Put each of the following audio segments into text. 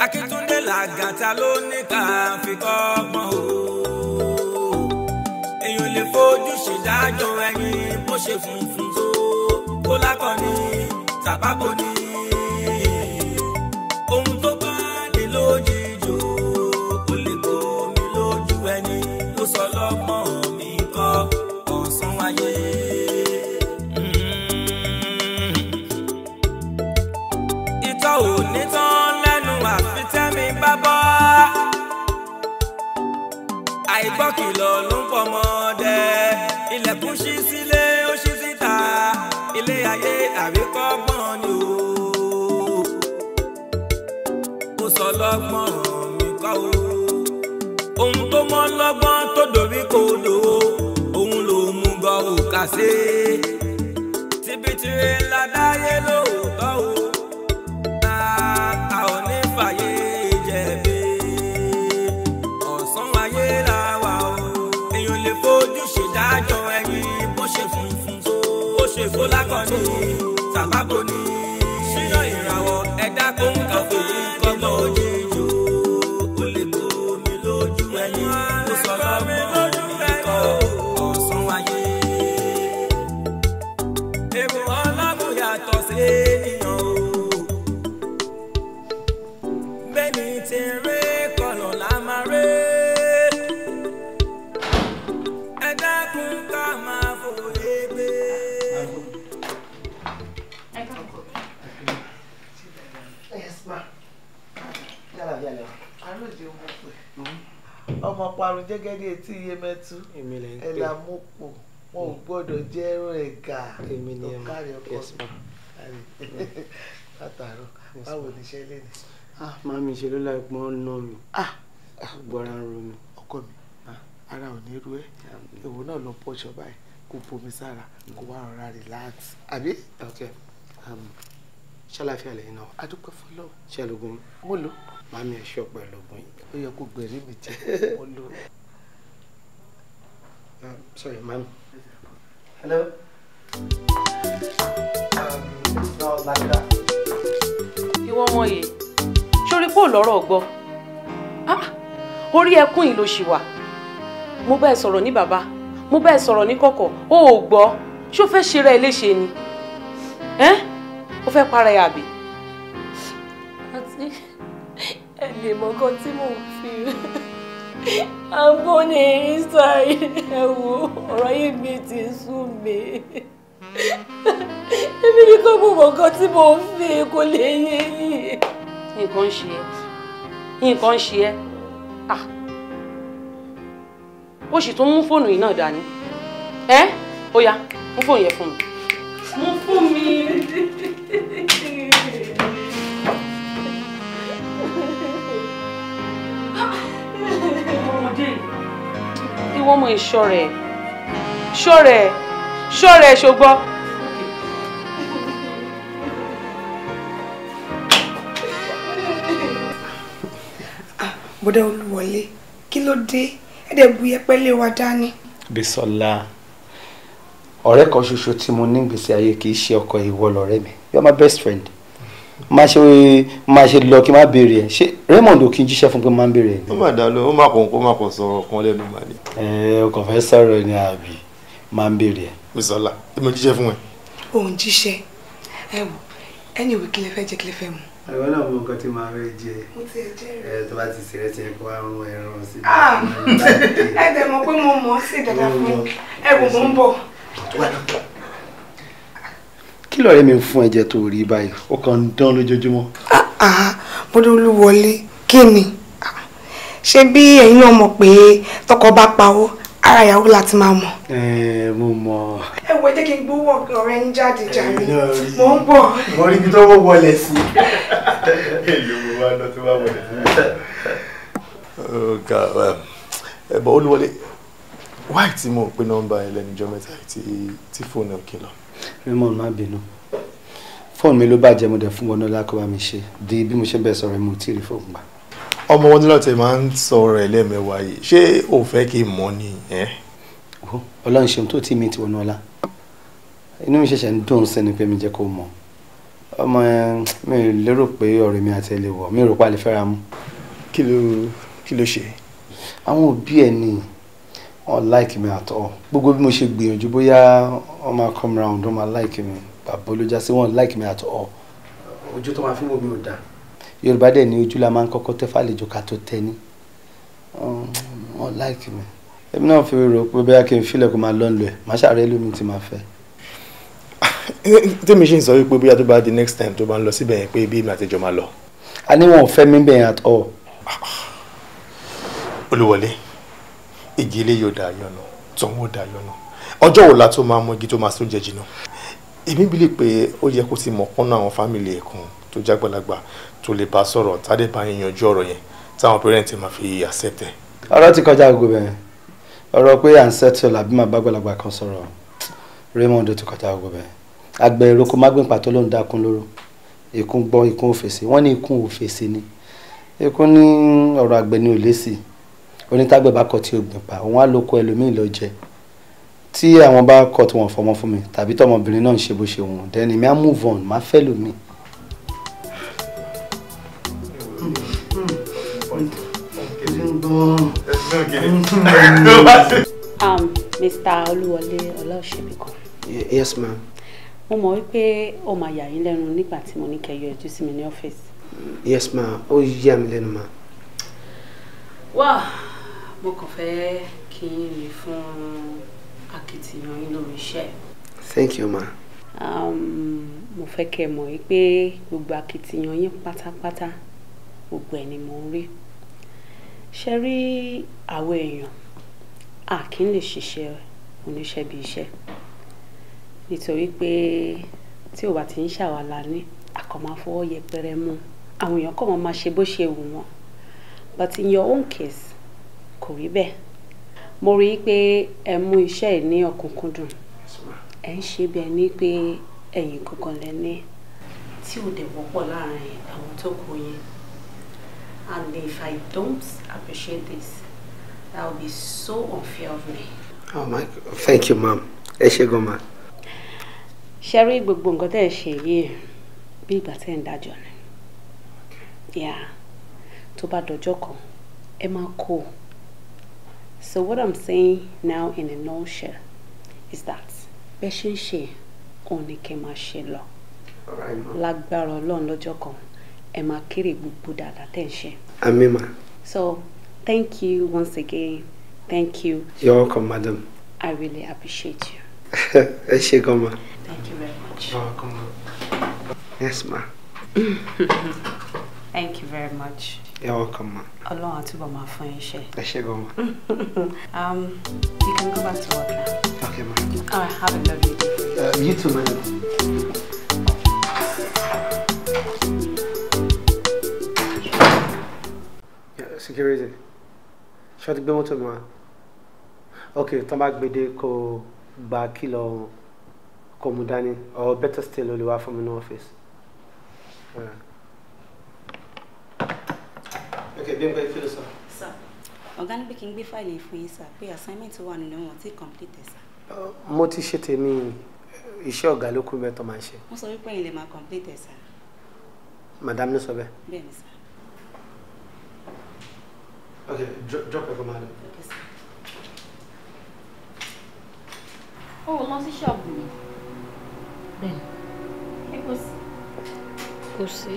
Akíntúndé làgàtà ló ní ká fi kọ́gbọ́n o. Èèyàn lè fojú ṣèdájọ́ ẹyin bó ṣe funfun tó kó lákọ̀ọ́ni tàbábò ní. Ohun tó bá ní lójijì ó lè bomi lójú ẹni ó sọ lọ́gbọ́n mi kọ́ ọ̀sán wáyé. Ìtọ́ ò ní tán lẹ́nu àfi tẹ́mi bá bọ́. Àìgbọ́kìlọ̀ ló ń pọ̀ mọ́dẹ. Ilẹ̀kùn ṣí sílé ó ṣí síta. Ilé ayé àríkọ́gbọ́n ni o. Ó sọ lọ́gbọ́n mi kọ́ o. Ohun tó mọ́ lọ́gbọ́n tó dorí kodò. Òun ló mú gọ òkà sí. Tibitire ńlá dáyé lóòótọ́ o. A ò ní fàyè jẹ̀bi. Ọ̀sán ayé la wà o. Èèyàn lè fojú ṣèdájọ́ ẹyin bó ṣe funfun tó. Ó ṣe kó lákọ̀ọ́nì tàbábò ní. Ṣíyàn ìràwọ̀ ẹ̀dá kó ń kọ́ fòun kọ́gbọ́n òjijì. Ó lè bomi lójú ẹni. Ó sọ lọ́gbọ́n mi kọ́ ọ̀sán ayé. Èrò ọlọ́run yàtọ̀ sí ènìyàn o. Bẹ́ẹ̀ni ti rí kọlọ̀ la máa rí. Ẹ dákun ká máa fòye gbé. Yes, ma. Àròjẹ mo pè. Ọmọ parun jẹ́gẹ́dẹ́ etí iye mẹ́tú. Ẹ̀là mo pò. Wọn ò gbọ́dọ̀ jẹ́ ẹ̀rọ ẹ̀gà. Ọ̀kàrẹ̀ ọkọ mi. Látàárọ̀, báwo ni iṣẹ́ lé ní? Ah, màmí ṣe ló láì pọ́n ná mi. Ah, gbọ́ra ń ro mi. Ọkọ mi, ara ò ní ru ẹ́. Ìwọ náà lọ bọ́ṣọ báyìí, kó bomi sára, kó wá rọra relax. Àbí? Ok. Ṣàlàáfíà lẹ́yìn náà. A dúpẹ́ fọlọ́run. Ṣé lóògùn? Mo lò. Màmí ẹ̀ ṣọ́ pẹ̀lú ògùn yìí. Ó yẹ kó gbẹ̀rí mi jẹ. Mo lò. Sorry, màmí. Hello. It's not like that. Ìwọ ọmọ yìí, sórí pò lọ́rọ̀ gbọ́. Orí ẹkún yìí ló ṣì wà. Mo bá ẹ sọ̀rọ̀ ní bàbá, mo bá ẹ sọ̀rọ̀ ní kọ̀kọ̀, o ò gbọ́. Ṣó fẹ́ ṣe rẹ̀ léṣe ni? Ó fẹ́ para ẹ àbí? Àti ẹ lè mọ nǹkan tí mò ń fi. I'm gonna inside. Ẹ wo ọ̀rọ̀ yìí mi ti sú mi. Èmi nìkan mo mọ nǹkan tí mò ń fi kò lè yé yìí. Nǹkan ń ṣe ẹ́. Nǹkan ń ṣe ẹ́. Ah. Ó sì tún mú fóònù yìí náà dání. Ẹ́ ó yá, mú fóònù yẹn fún mi. Mú fún mi. Ọmọdé ìwọ ọmọ ìṣọ̀rẹ́ ṣọ̀rẹ́ ṣọ̀rẹ́ ṣùgbọ́n. Bọ́dá Olúwọlé, kí ló dé? Ẹ dẹ̀ bu yẹpẹ́ lé wa dání. Bísọ́lá, ọ̀rẹ́ kan ṣoṣo tí mo ní ìgbésí ayé kì í ṣe ọkọ ìwọ lọ̀rẹ́ mi. You are my best friend. Má ṣe lọ kí n má béèrè ẹ. Ṣé Raymond ò kí n jíṣẹ́ fún pé má ń béèrè ẹ? Ó mà dá lọ, ó má kàn kó má kàn sọ̀rọ̀ kan lẹ́nu mà ní. Ẹ o kàn fẹ́ sọ̀rọ̀ ni àbí má ń béèrè ẹ. Bísọ́lá, èmi ò jíṣẹ́ fún ẹ. Òun jíṣẹ́. Ẹ wò, anyway, kí lẹ fẹ́ jẹ, kí lẹ fẹ́ mu? Àwọn náà mọ nǹkan tí màá fẹ́ jẹ. Mo ti ẹ jẹ́ rẹ̀. Ẹ tó bá ti ṣeré tí ẹ kó wá rún ẹran sí. Ẹ dẹ̀ mọ̀ pé mo mọ̀ ọ́ sí dáadáa fún ẹ wò, mo ń bọ̀. Kí lọ̀rẹ́ mi fún ẹ̀jẹ̀ tó rí báyìí? Ó kàn ń dán lójoojúmọ́. Bọ́dá Olúwọlé, kí ni? Ṣé bí ẹ̀yin náà mọ̀ pé tọkọ bá pawó, ara ìyàwó láti máa mọ̀? Ẹ mo mọ̀. Ẹ wo, ẹ jẹ́ kí n gbówó ọ̀rẹ́ yín jáde jàre. Mo ń bọ̀. Mo rí ibi tó wọ́ wọlé sí. Èlò mo wá lọ tó bá wọlé sí. Ọ̀gá ẹ̀ bọ̀ Olúwọlé, wáì tí mo pe nọ́mbà ẹ lẹ́nu ọjọ́ mẹ́ta tí fóònù ẹ̀ kí lọ. Raymond, má bínú. Fóònù mi ló bàjẹ́, mo dẹ̀ fún Wọnọ́lá kó bá mi ṣe. Di bí mo ṣe ń bẹ̀ sọ̀rọ̀ mo tí ì rí fóònù gbà. Ọmọ Wọnọ́lá tẹ máa ń sọ̀rọ̀ ẹ̀ lẹ́mẹ̀wá yìí, ṣé o fẹ́ kí n mọ̀ ni? Ọlọ́run ṣeun tó tí mi ti Wọnọ́lá. Inú mi ṣẹ̀ṣẹ̀ ń dùn sẹ́ni pé mi jẹ́ kó mọ̀. Ọmọ yẹn mi ò lérò pé ọ̀rẹ́ mi àti ẹ lè wọ̀, mi ò rò pé a lè fẹ́ra mú. Kí ló ṣe? Àwọn òbí ẹ ní wọn like mi at all. Gbogbo bí mo ṣe gbìyànjú bóyá wọ́n máa come round, wọ́n máa like mi. Bàbá ló já sí wọn like mi at all. Ojú tó máa fi wò mí ò dáa. Yorùbá dẹ̀ ní ojú la máa ń kọ́kọ́ tẹ́ fàlejò ká tó tẹ́ ní. Wọ́n like mi. Èmi náà fi rò pé bóyá kí n filẹ̀ kó máa lọ́n lọ ẹ̀, màá ṣàárẹ̀ lómi tí màá fẹ́. Tèmi ṣe ń sọ wípé bóyá tó bá di next time tó bá ń lọ síbẹ̀ yẹn pé bí èmi àtijọ́ máa lọ. A ní wọn ò fẹ́ mi bẹ́ẹ̀ at all. Olúwọlé, igi ilé yóò dà yọ̀nà, tọ̀hún ò dà yọ̀nà. Ọjọ́ wo la tó máa mú igi tó máa sóúnjẹ jìnnà? Èmi bí lè pé ó yẹ kó ti mọ̀ kọ́nà àwọn fámìlì ẹ̀ kan tó jágbàlagbà tó lè bá sọ̀rọ̀ tádé bá yín yanjú ọ̀rọ̀ yẹn táwọn pẹ́rẹ́ǹtì máa fi accept ẹ̀. Ọ̀rọ̀ ti kọjá gbogbo bẹ́ẹ̀. Ọ̀rọ̀ pé à ń settle àbí máa bá gbàlagbà kan sọ̀rọ̀, Raymond ti kọjá gbogbo bẹ́ẹ̀. Àgbẹ̀ ìrókò mágbìn pàtó ló ń dákun lóró. Ìkún gbọ́, ìkún òfèsè. Wọ́n ní ìkún òfèsè ni. Ìkún ní ọ̀rọ̀ àgbẹ̀ ni ò lé sí. Onítàgbẹ̀ bá kọ̀ tí ó gbìn pa, òun á lóko ẹlòmíì lọ jẹ. Tí àwọn bá kọ̀ tí wọ́n fọmọ fún mi tàbí tọmọbìnrin náà ń ṣe bó ṣe wùn, then èmi á move on, má fẹ́ lòmíì. Mr. Olúwọlé Ọláòṣèbíkan. Yes, ma'am. Mo mọ̀ wípé ó máa yà yín lẹ́nu nígbà tí mo ní kẹ́ yọjú sí mi ní ọ́fíìsì. Yes, ma'am. Ó yà mí lẹ́nu, ma'am. Wá, mo kàn fẹ́ kí yín ní fún akitiyan yín lórí iṣẹ́. Thank you, ma'am. Mo fẹ́ kẹ́ mọ̀ wípé gbogbo akitiyan yín pátápátá gbogbo ẹ̀ ni mo ń rí. Ṣé rí àwọn èèyàn a kì í lè ṣiṣẹ́ oníṣẹ́ bí iṣẹ́ nítorí pé tí ò bá ti ń ṣàwàlà ní àkọ́ máa fọwọ́ yẹpẹrẹ mú àwọn èèyàn kọ́ máa ṣe bó ṣe wù wọ́n, but in your own case kò rí bẹ́ẹ̀. Mo rí i pé ẹ mú iṣẹ́ yìí ní ọ̀kúnkúndùn, ẹ ń ṣe bí ẹni pé ẹ̀yin gangan lẹ ní tí ò dẹ̀ wọ́pọ̀ láàrin àwọn tó kù yín. And if I don't appreciate this, that would be so unfair of me. Oh my, thank you, ma'am. Ẹ ṣé gan, ma. Ṣé rí gbogbo nǹkan tẹ́ ẹ ṣe yìí bí ìgbà tẹ́ ẹ ń dájọ́ ni. Yeah. Tó bá dọjọ́ kan, ẹ máa kó. So what I'm saying now in a nutshell is that bẹ́ẹ̀ ṣe ń ṣe òun ni kẹ́ máa ṣe lọ. Lágbára Ọlọ́run lọ́jọ́ kan, ẹ máa kéré gbogbo dáadáa tẹ́ ń ṣe. Àmín, ma. So thank you once again. Thank you. You're welcome, madam. I really appreciate you. Ẹ ṣé gan, ma. Thank you very much. You're welcome, ma. Yes, ma. Thank you very much. You're welcome, ma. Ọlọ́run á túbọ̀ máa fún yín ṣe. Ẹ ṣé gan, ma. You can go back to work now. Okay, ma. All right, have a lovely day. You too, madam. Security. Ṣé o ti gbé mọ́tò mi wá? Ok, tán bá gbé dé kó gba kìlọ̀ kó mú dání or better still o lè wá fún mi ní ọ́fíìsì. Ok, bí n pẹ́ kí ló sọ. Sir, ọ̀gá ní pé kí n gbé fáìlì fún yín sir pé assignment wà nínú wọn tí complete ẹ̀ sir. Mo ti ṣe tèmi, iṣẹ́ ọ̀gá ló kú mẹ́tọ́ máa ń ṣe. Wọ́n sọ wípé ẹ̀yin lè máa complete ẹ̀ sir. Madam ló sọ bẹ́ẹ̀. Bẹ́ẹ̀ ni sir. Okay, drop it for madam. Okay, sir. Oh, lọ sí ṣọ́ọ̀bù mi. Bẹ́ẹ̀ni. Ẹ kò sí. Kò sí.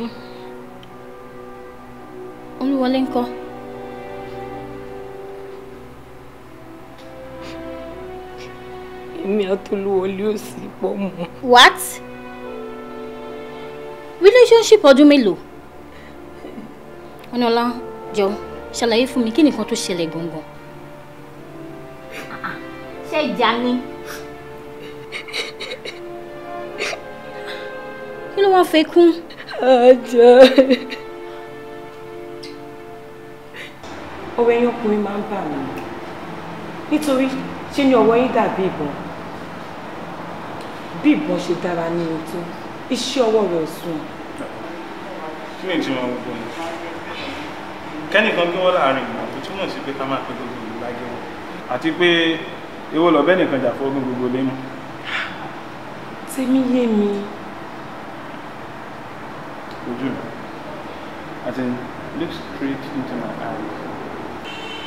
Olúwọlé ńkọ́? Èmi àtOlúwọlé ò sí pọ̀ mọ́. What? Relationship ọdún mélòó? Ọ̀nàlá, jọ ṣàlàyé fún mi kí nìkan tó ṣẹlẹ̀ gangan. Ṣé ìjà ni? Kí ló wá fẹ́ kún? Ajá. Ọwọ́ ẹ̀yin ọkùnrin máa ń bà mí. Nítorí ṣé ni ọwọ́ yín dàbí ìbọn? Bí ìbọn ṣe dára ní otó, iṣẹ́ ọwọ́ rẹ̀ ò sùn. Kí ni ìtumọ̀ gbogbo yìí? Kẹ́nìkan gbé wọ́n láàrin ìmọ̀ tó túmọ̀ sí pé ká máa pe gbogbo ìlú lágẹ̀wọ̀. Àti pé èwo lọ̀bẹ́ nìkan jà fún ogún gbogbo lé mú. Tèmi yé mi. Ojú mi. As in, look straight into my eyes.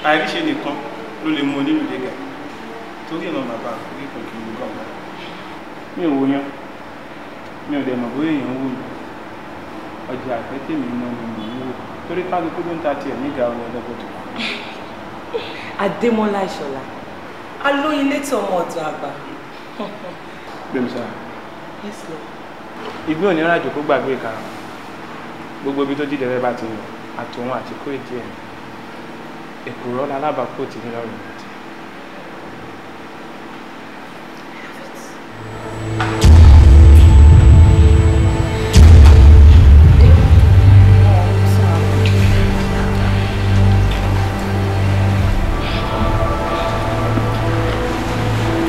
Àìríṣe nìkan ló lè mú onílù dégà. Torí ìran bàbá àkókò kan kì í gọ̀ọ̀gà. Mi ò wo yan. Mi ò dẹ̀ mọ̀ bóyá èèyàn ń wò mí. Ọjà àfẹ́ tèmi mọ́ ni mò ń wò. Torí kálukú ló ń ta tiẹ̀ nígbà ọ̀rọ̀ ọlọ́gbọ̀dọ̀. Adémọ́lá Ìṣọ̀lá, alóyin létí ọmọ ọ̀dọ̀ àgbà. Gbèmísà. Yes, Lord. Ìgbín òní rájò kó gbàgbé ìkarahun. Gbogbo ibi tó jíjẹ rẹ bá ti yàn, àtòun àti kó èdè ẹ̀. Èkùrọ́ lalábàákò tí ní lọ́rùn àti.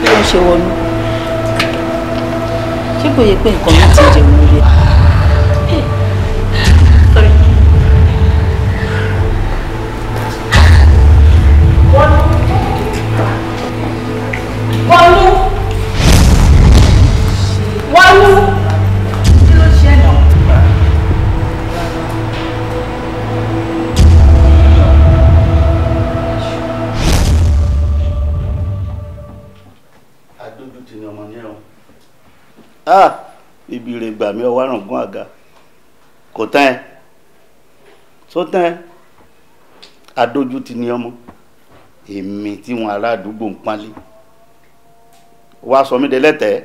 Kí ló ń ṣe wọnú? Ṣé kò yẹ pé nǹkan mi ti jẹun lórí ẹ? Sorry. Wọnú! Wọnú! Kí ló ṣe náà? Adójútì ni ọmọ ní ẹ̀wọ̀n. Ah, ibi rẹ̀ gbà mí ọwọ́ àrùngún àga. Kò tán ẹ. Tó tán ẹ. Adójútì ni ọmọ. Èmi tí wọn ará àdúgbò ń pánlé. Wá sọ mí dẹlẹ́tẹ̀ẹ́.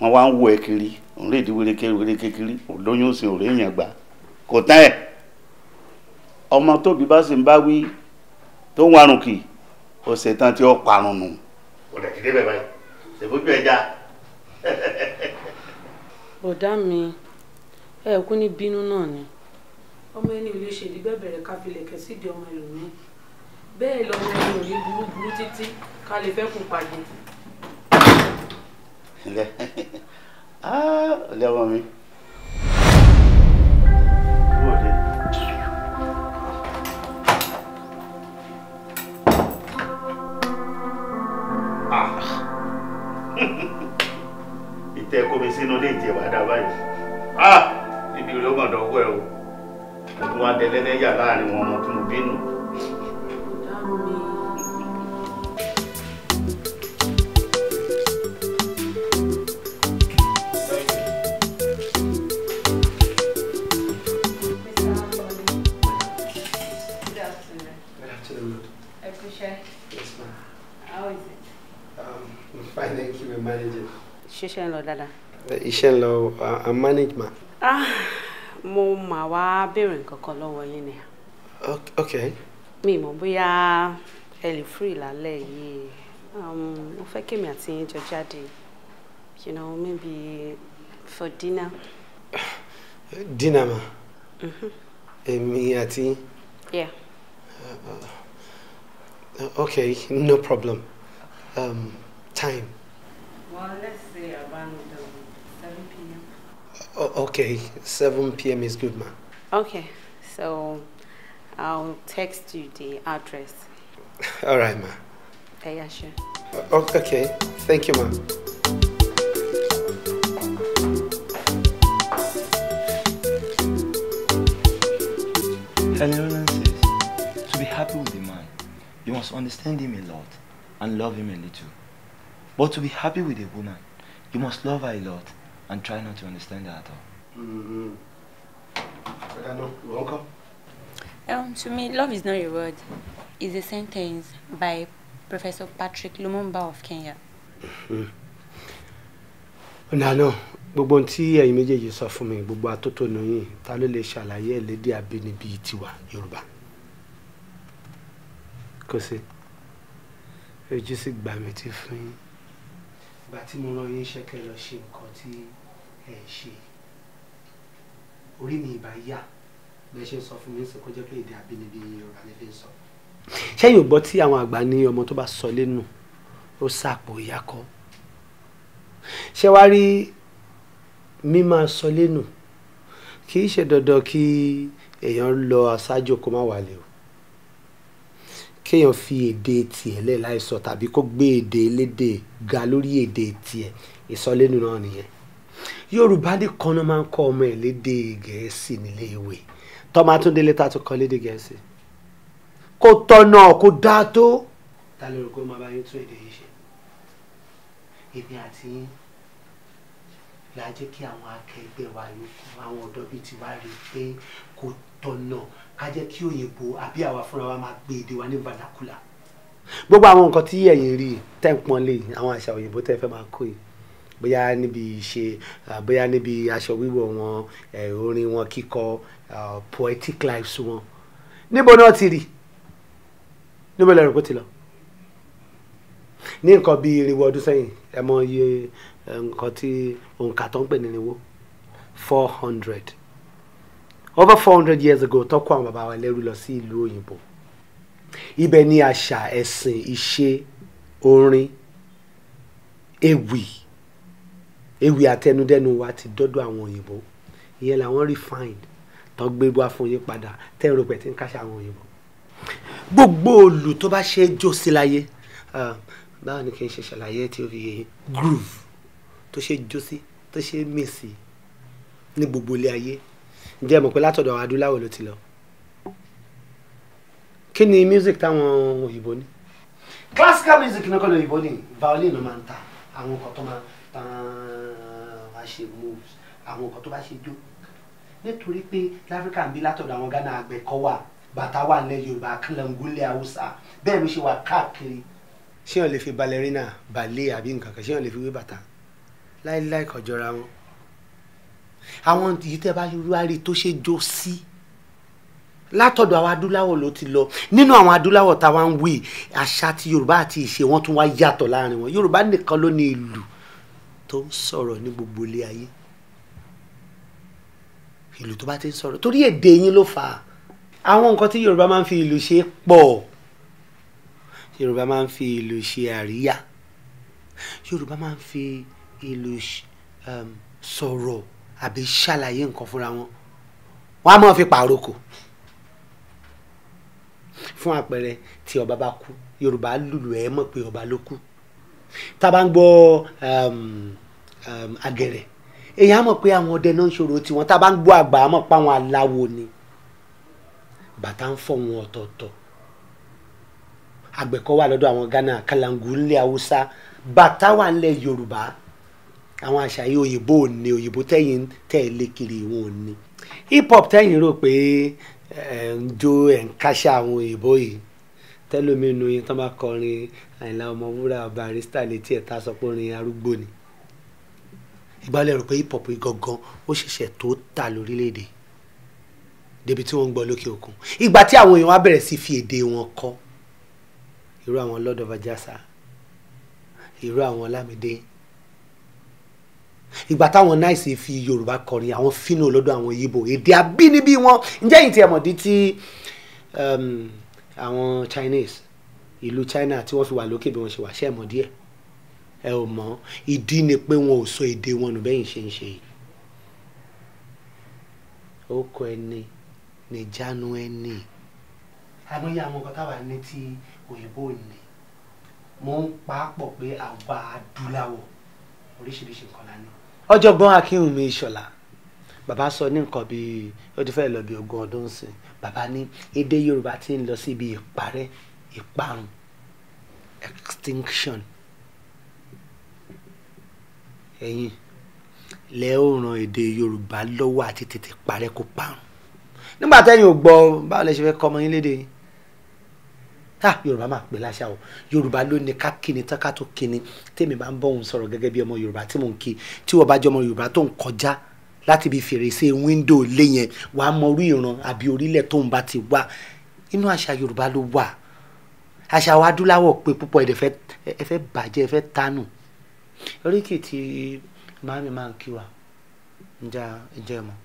Wọ́n wá ń wo ẹ kiri. Òun lè di wéréké wéréké kiri. Òlóyún sin òré èèyàn gbà. Kò tán ẹ. Ọmọ tóbi bá sì ń bá wí tó ń warùn kì. Ó ṣetán tí ó parun nù. Kò dẹ̀ ti débẹ̀ báyìí. Ṣèbójú ẹja. Bọ̀dá mi, ẹ kú ní bínú náà ni. Ọmọ ẹni ò lè ṣèdí bẹ̀bẹ̀rẹ̀ ká fi lẹ̀kẹ̀ sídìí ọmọ ẹlòmíì. Bẹ́ẹ̀ lọmọ ẹni ò ní burú burú títí ká lè fẹ́ kún pàdé. Ilẹ̀ ah ilẹ̀ ọmọ mi. Bóde. Ah. Ìtẹ́ kó mi sínú ilé ìtì ẹ̀wà dá báyìí. Ah! Ibi rẹ̀ ó mọ̀ dọ́wọ́ ẹ o. Mo tún wá dẹlẹ́lẹ́yà láàrin wọn ọmọ tí mo bínú. Bọ̀dá mi. Good afternoon. Good afternoon. Ẹ kú iṣẹ́. Yes, ma'am. How is it? I'm fine, thank you. We're managing. Ṣiṣẹ́ ń lọ dáadáa. Iṣẹ́ ń lọ, I'm manage, ma. Ah, mo mà wá béèrè nǹkan kan lọ́wọ́ yín ni. Okay. Mi mọ̀ bóyá ẹ lè free lálẹ́ yìí. Mo fẹ́ kémi àti yín jọ jáde. You know, maybe for dinner. Dinner, ma. Mm-hmm. Èmi àti yín. Yeah. Okay, no problem. Time. Well, let's say around 7 p.m. Okay, 7 p.m. is good, ma. Okay, so I'll text you the address. All right, ma. Yeah, sure. Okay, thank you, ma. Helen Roland says, to be happy with a man, you must understand him a lot and love him a little. But to be happy with a woman, you must love her a lot and try not to understand her at all. Mm-hmm. To me, love is not a word. It's a sentence by Professor Patrick Lumumba of Kenya. Nano, gbogbo ohun tí ẹ̀yin méjèèjì sọ fún mi, gbogbo atótónu yín, ta ló lè ṣàlàyé ẹ̀ lédè abínibí tiwa Yorùbá? Kò sí. Ojú sì gbà mí tí fún yín. Ìgbà tí mo rán yín iṣẹ́ kẹ́ lọ ṣe nǹkan tí ẹ ń ṣe. Orí mi ìbá yá bẹ́ẹ̀ ṣe ń sọ fún mi ń sọ kó jẹ́ pé èdè abínibí Yorùbá lè fi ń sọ. Ṣẹ́yìn ò gbọ́ tí àwọn àgbà ní ọmọ tó bá sọ lẹ́nu ó sàpò ìyá kọ́. Ṣé wàá rí mímáa sọ lẹ́nu kì í ṣe dandan kí èèyàn lọ aṣáájú kó má wálé o. Kéèyàn fi èdè tiẹ̀ lẹ̀ láìsọ tàbí kó gbé èdè elédè ga lórí èdè tiẹ̀ ìsọlẹ́nu náà nìyẹn. Yorùbá nìkan náà máa ń kọ́ ọmọ ẹ̀ lédè Gẹ̀ẹ́sì nílé ìwé. Tọ́mọ Atúndélé ta tún kọ́ lédè Gẹ̀ẹ́sì. Kò tọ̀nà, kò dáa tó. Ta ló rò pé ó máa bá yín tún èdè yìí ṣe? Èmi àti yín la jẹ́ kí àwọn akẹgbẹ́ wa yòókù, àwọn ọ̀dọ́ bíi tiwa rí i pé kò tọ̀nà ká jẹ́ kí òyìnbó àbí àwa fúnra wa máa gbé èdè wa ní vernacular. Gbogbo àwọn nǹkan tí ẹ̀yin rí tẹ́ ń pọ́n lé, àwọn àṣà òyìnbó tẹ́ fẹ́ máa kó yìí, bóyá níbi ìṣe, bóyá níbi aṣọ wíwọ̀ wọn, orin wọn kíkọ, poetic lives wọn, níbo náà ti rí? Níbo lẹ́rù kó ti lọ? Ní nǹkan bíi irinwó ọdún sẹ́yìn, ẹ mọ iye nǹkan tí òǹkà tó ń pè ní irinwó, 400. Over 400 years ago, tó kó àwọn bàbá wa lẹ́rú lọ sí ìlú òyìnbó. Ibẹ̀ ni àṣà, ẹ̀sìn, ìṣe, orin, ewì, ewì àtẹnudẹ́nu wa ti dọ́dọ̀ àwọn òyìnbó. Ìyẹn làwọn refined tó gbé wá fún yín padà, tẹ́ ń rò pé tí ń káṣá àwọn òyìnbó. Gbogbo òlù tó bá ṣe é jó sí láyé, báwo ni kí n ṣe ṣàlàyé tí ó fi yé yín? Groove tó ṣe jó sí, tó ṣe mì sí ní gbogbo ilé ayé. Ǹjẹ́ ẹ mọ̀ pé látọ̀dọ̀ àwọn adúláwọ̀ ló ti lọ? Kí ni music táwọn òyìnbó ní? Classical music náà kọ́ ni òyìnbó ní. Violin ló máa ń ta àwọn nǹkan tó máa tán wá ṣe moves, àwọn nǹkan tó bá ṣe jó. Nítorí pé láfíríkà ń bí látọ̀dọ̀ àwọn Ghana, àgbẹ̀kọ́ wà, bàtà wà nílẹ̀ Yorùbá, kalangu nílẹ̀ Haúsá, bẹ́ẹ̀ ló ṣe wà káàkiri. Ṣé wọ́n lè fi ballerina, ballet àbí nǹkan kan, ṣé wọ́n lè fi wé bàtà? Láíláí kò jọra wọn. Àwọn yìí tẹ́ bá wá rí tó ṣe jó sí látọ̀dọ̀ àwọn adúláwọ̀ ló ti lọ. Nínú àwọn adúláwọ̀ táwa ń wí, àṣà ti Yorùbá àti ìṣe wọn tún wá yàtọ̀ láàrin wọn. Yorùbá nìkan ló ní ìlù tó ń sọ̀rọ̀ ní gbogbo ilé ayé. Ìlù tó bá ti ń sọ̀rọ̀, torí èdè yín ló fà á. Àwọn nǹkan tí Yorùbá máa ń fi ìlù ṣe pọ̀. Yorùbá máa ń fi ìlù ṣe àríyá. Yorùbá máa ń fi ìlù sọ̀rọ̀ àbí ṣàlàyé nǹkan fúnra wọn. Wọ́n á máa fi pàrokò. Fún àpẹẹrẹ, tí ọba bá kú, Yorùbá lùlù ẹ̀ mọ̀ pé ọba ló kú. Tá a bá ń gbọ́ àgẹ̀rẹ̀, èèyàn á mọ̀ pé àwọn ọdẹ náà ń ṣòro tiwọn. Tá a bá ń gbọ́ àgbà, á mọ̀ pé àwọn aláwo ni. Bàtà ń fọ̀ wọn ọ̀tọ̀ọ̀tọ̀. Àgbẹ̀kọ́ wà lọ́dọ̀ àwọn Ghana, kalangu ńlẹ̀ Haúsá, bàtà wà ńlẹ̀ Yorùbá. Àwọn àṣà yìí òyìnbó ò ní, òyìnbó tẹ̀yìn tẹ̀ lé kiri wọn ò ní. Hip hop tẹ̀yìn rò pé ẹ̀ ń jó, ẹ̀ ń káṣá àwọn òyìnbó yìí, tẹ́lómìnú yín tán bá kọrin Àyìnlá Ọmọwúrà, Barrister létí ẹ̀ tá a sọ pé orin arúgbó ni. Ìgbà lẹ rò pé hip hop yìí gangan ó ṣẹ̀ṣẹ̀ tó tà lórílẹ̀‐èdè débi tí wọ́n ń gbọ́ lókè òkun? Ìgbà tí àwọn èèyàn wá bẹ̀rẹ̀ sí fi èdè wọn kọ, irú àwọn Lord of Ajasa, irú àwọn Ọlámídé, ìgbà táwọn Náìsì fi Yorùbá kọrin, àwọn Fínò lọ́dọ̀ àwọn Yíbò, èdè abínibí wọn. Ǹjẹ́ yìí tí ẹ mọ̀ dí tí àwọn Chinese, ìlú China tí wọ́n fi wà lókè bí wọ́n ṣe wà, ṣe é mọ̀ díẹ̀? Ẹ ò mọ̀. Ìdí ni pé wọn ò sọ èdè wọn nù bẹ́yìn ṣe ń ṣe yìí. Ó kọ ẹni níjánu ẹni. Àmọ́yé àwọn nǹkan táwa ní tí òyìnbó ní, mo ń pa á pọ̀ pé àwa adúláwọ̀ oríṣiríṣi nǹkan la ní. Ọ̀jọ̀gbọ́n Akínwùmí Ìṣọ̀lá, bàbá sọ ní nǹkan bíi ó ti fẹ́ lọ bí 20 ọdún sìn, bàbá ní èdè Yorùbá ti ń lọ síbi ìparẹ́, ìparun, extinction. Ẹ̀yin lẹ ó ran èdè Yorùbá lọ́wọ́ àti tètè parẹ́ kó parun. Nígbà tẹ́yin ò gbọ́, báwo lẹ ṣe fẹ́ kọ́ ọmọ yín lédè yín? Yorùbá máa pè láṣà o. Yorùbá ló ní ká kíni tán ká tó kíni. Tèmi bá ń bọ̀ òun sọ̀rọ̀ gẹ́gẹ́ bí ọmọ Yorùbá tí mò ń kí, tí wọ́n bá jẹ́ ọmọ Yorùbá tó ń kọjá láti bí fèrèsé wíńdò lé yẹn, wàá mọ orí ìran àbí orílẹ̀ tó ń bá ti wá. Inú àṣà Yorùbá ló wà. Àṣà wa adúláwọ̀ pé púpọ̀, ẹ fẹ́ bàjẹ́, ẹ fẹ́ tánù. Oríkì tí màámi máa ń kí wa, ǹjẹ́ ẹ mọ̀?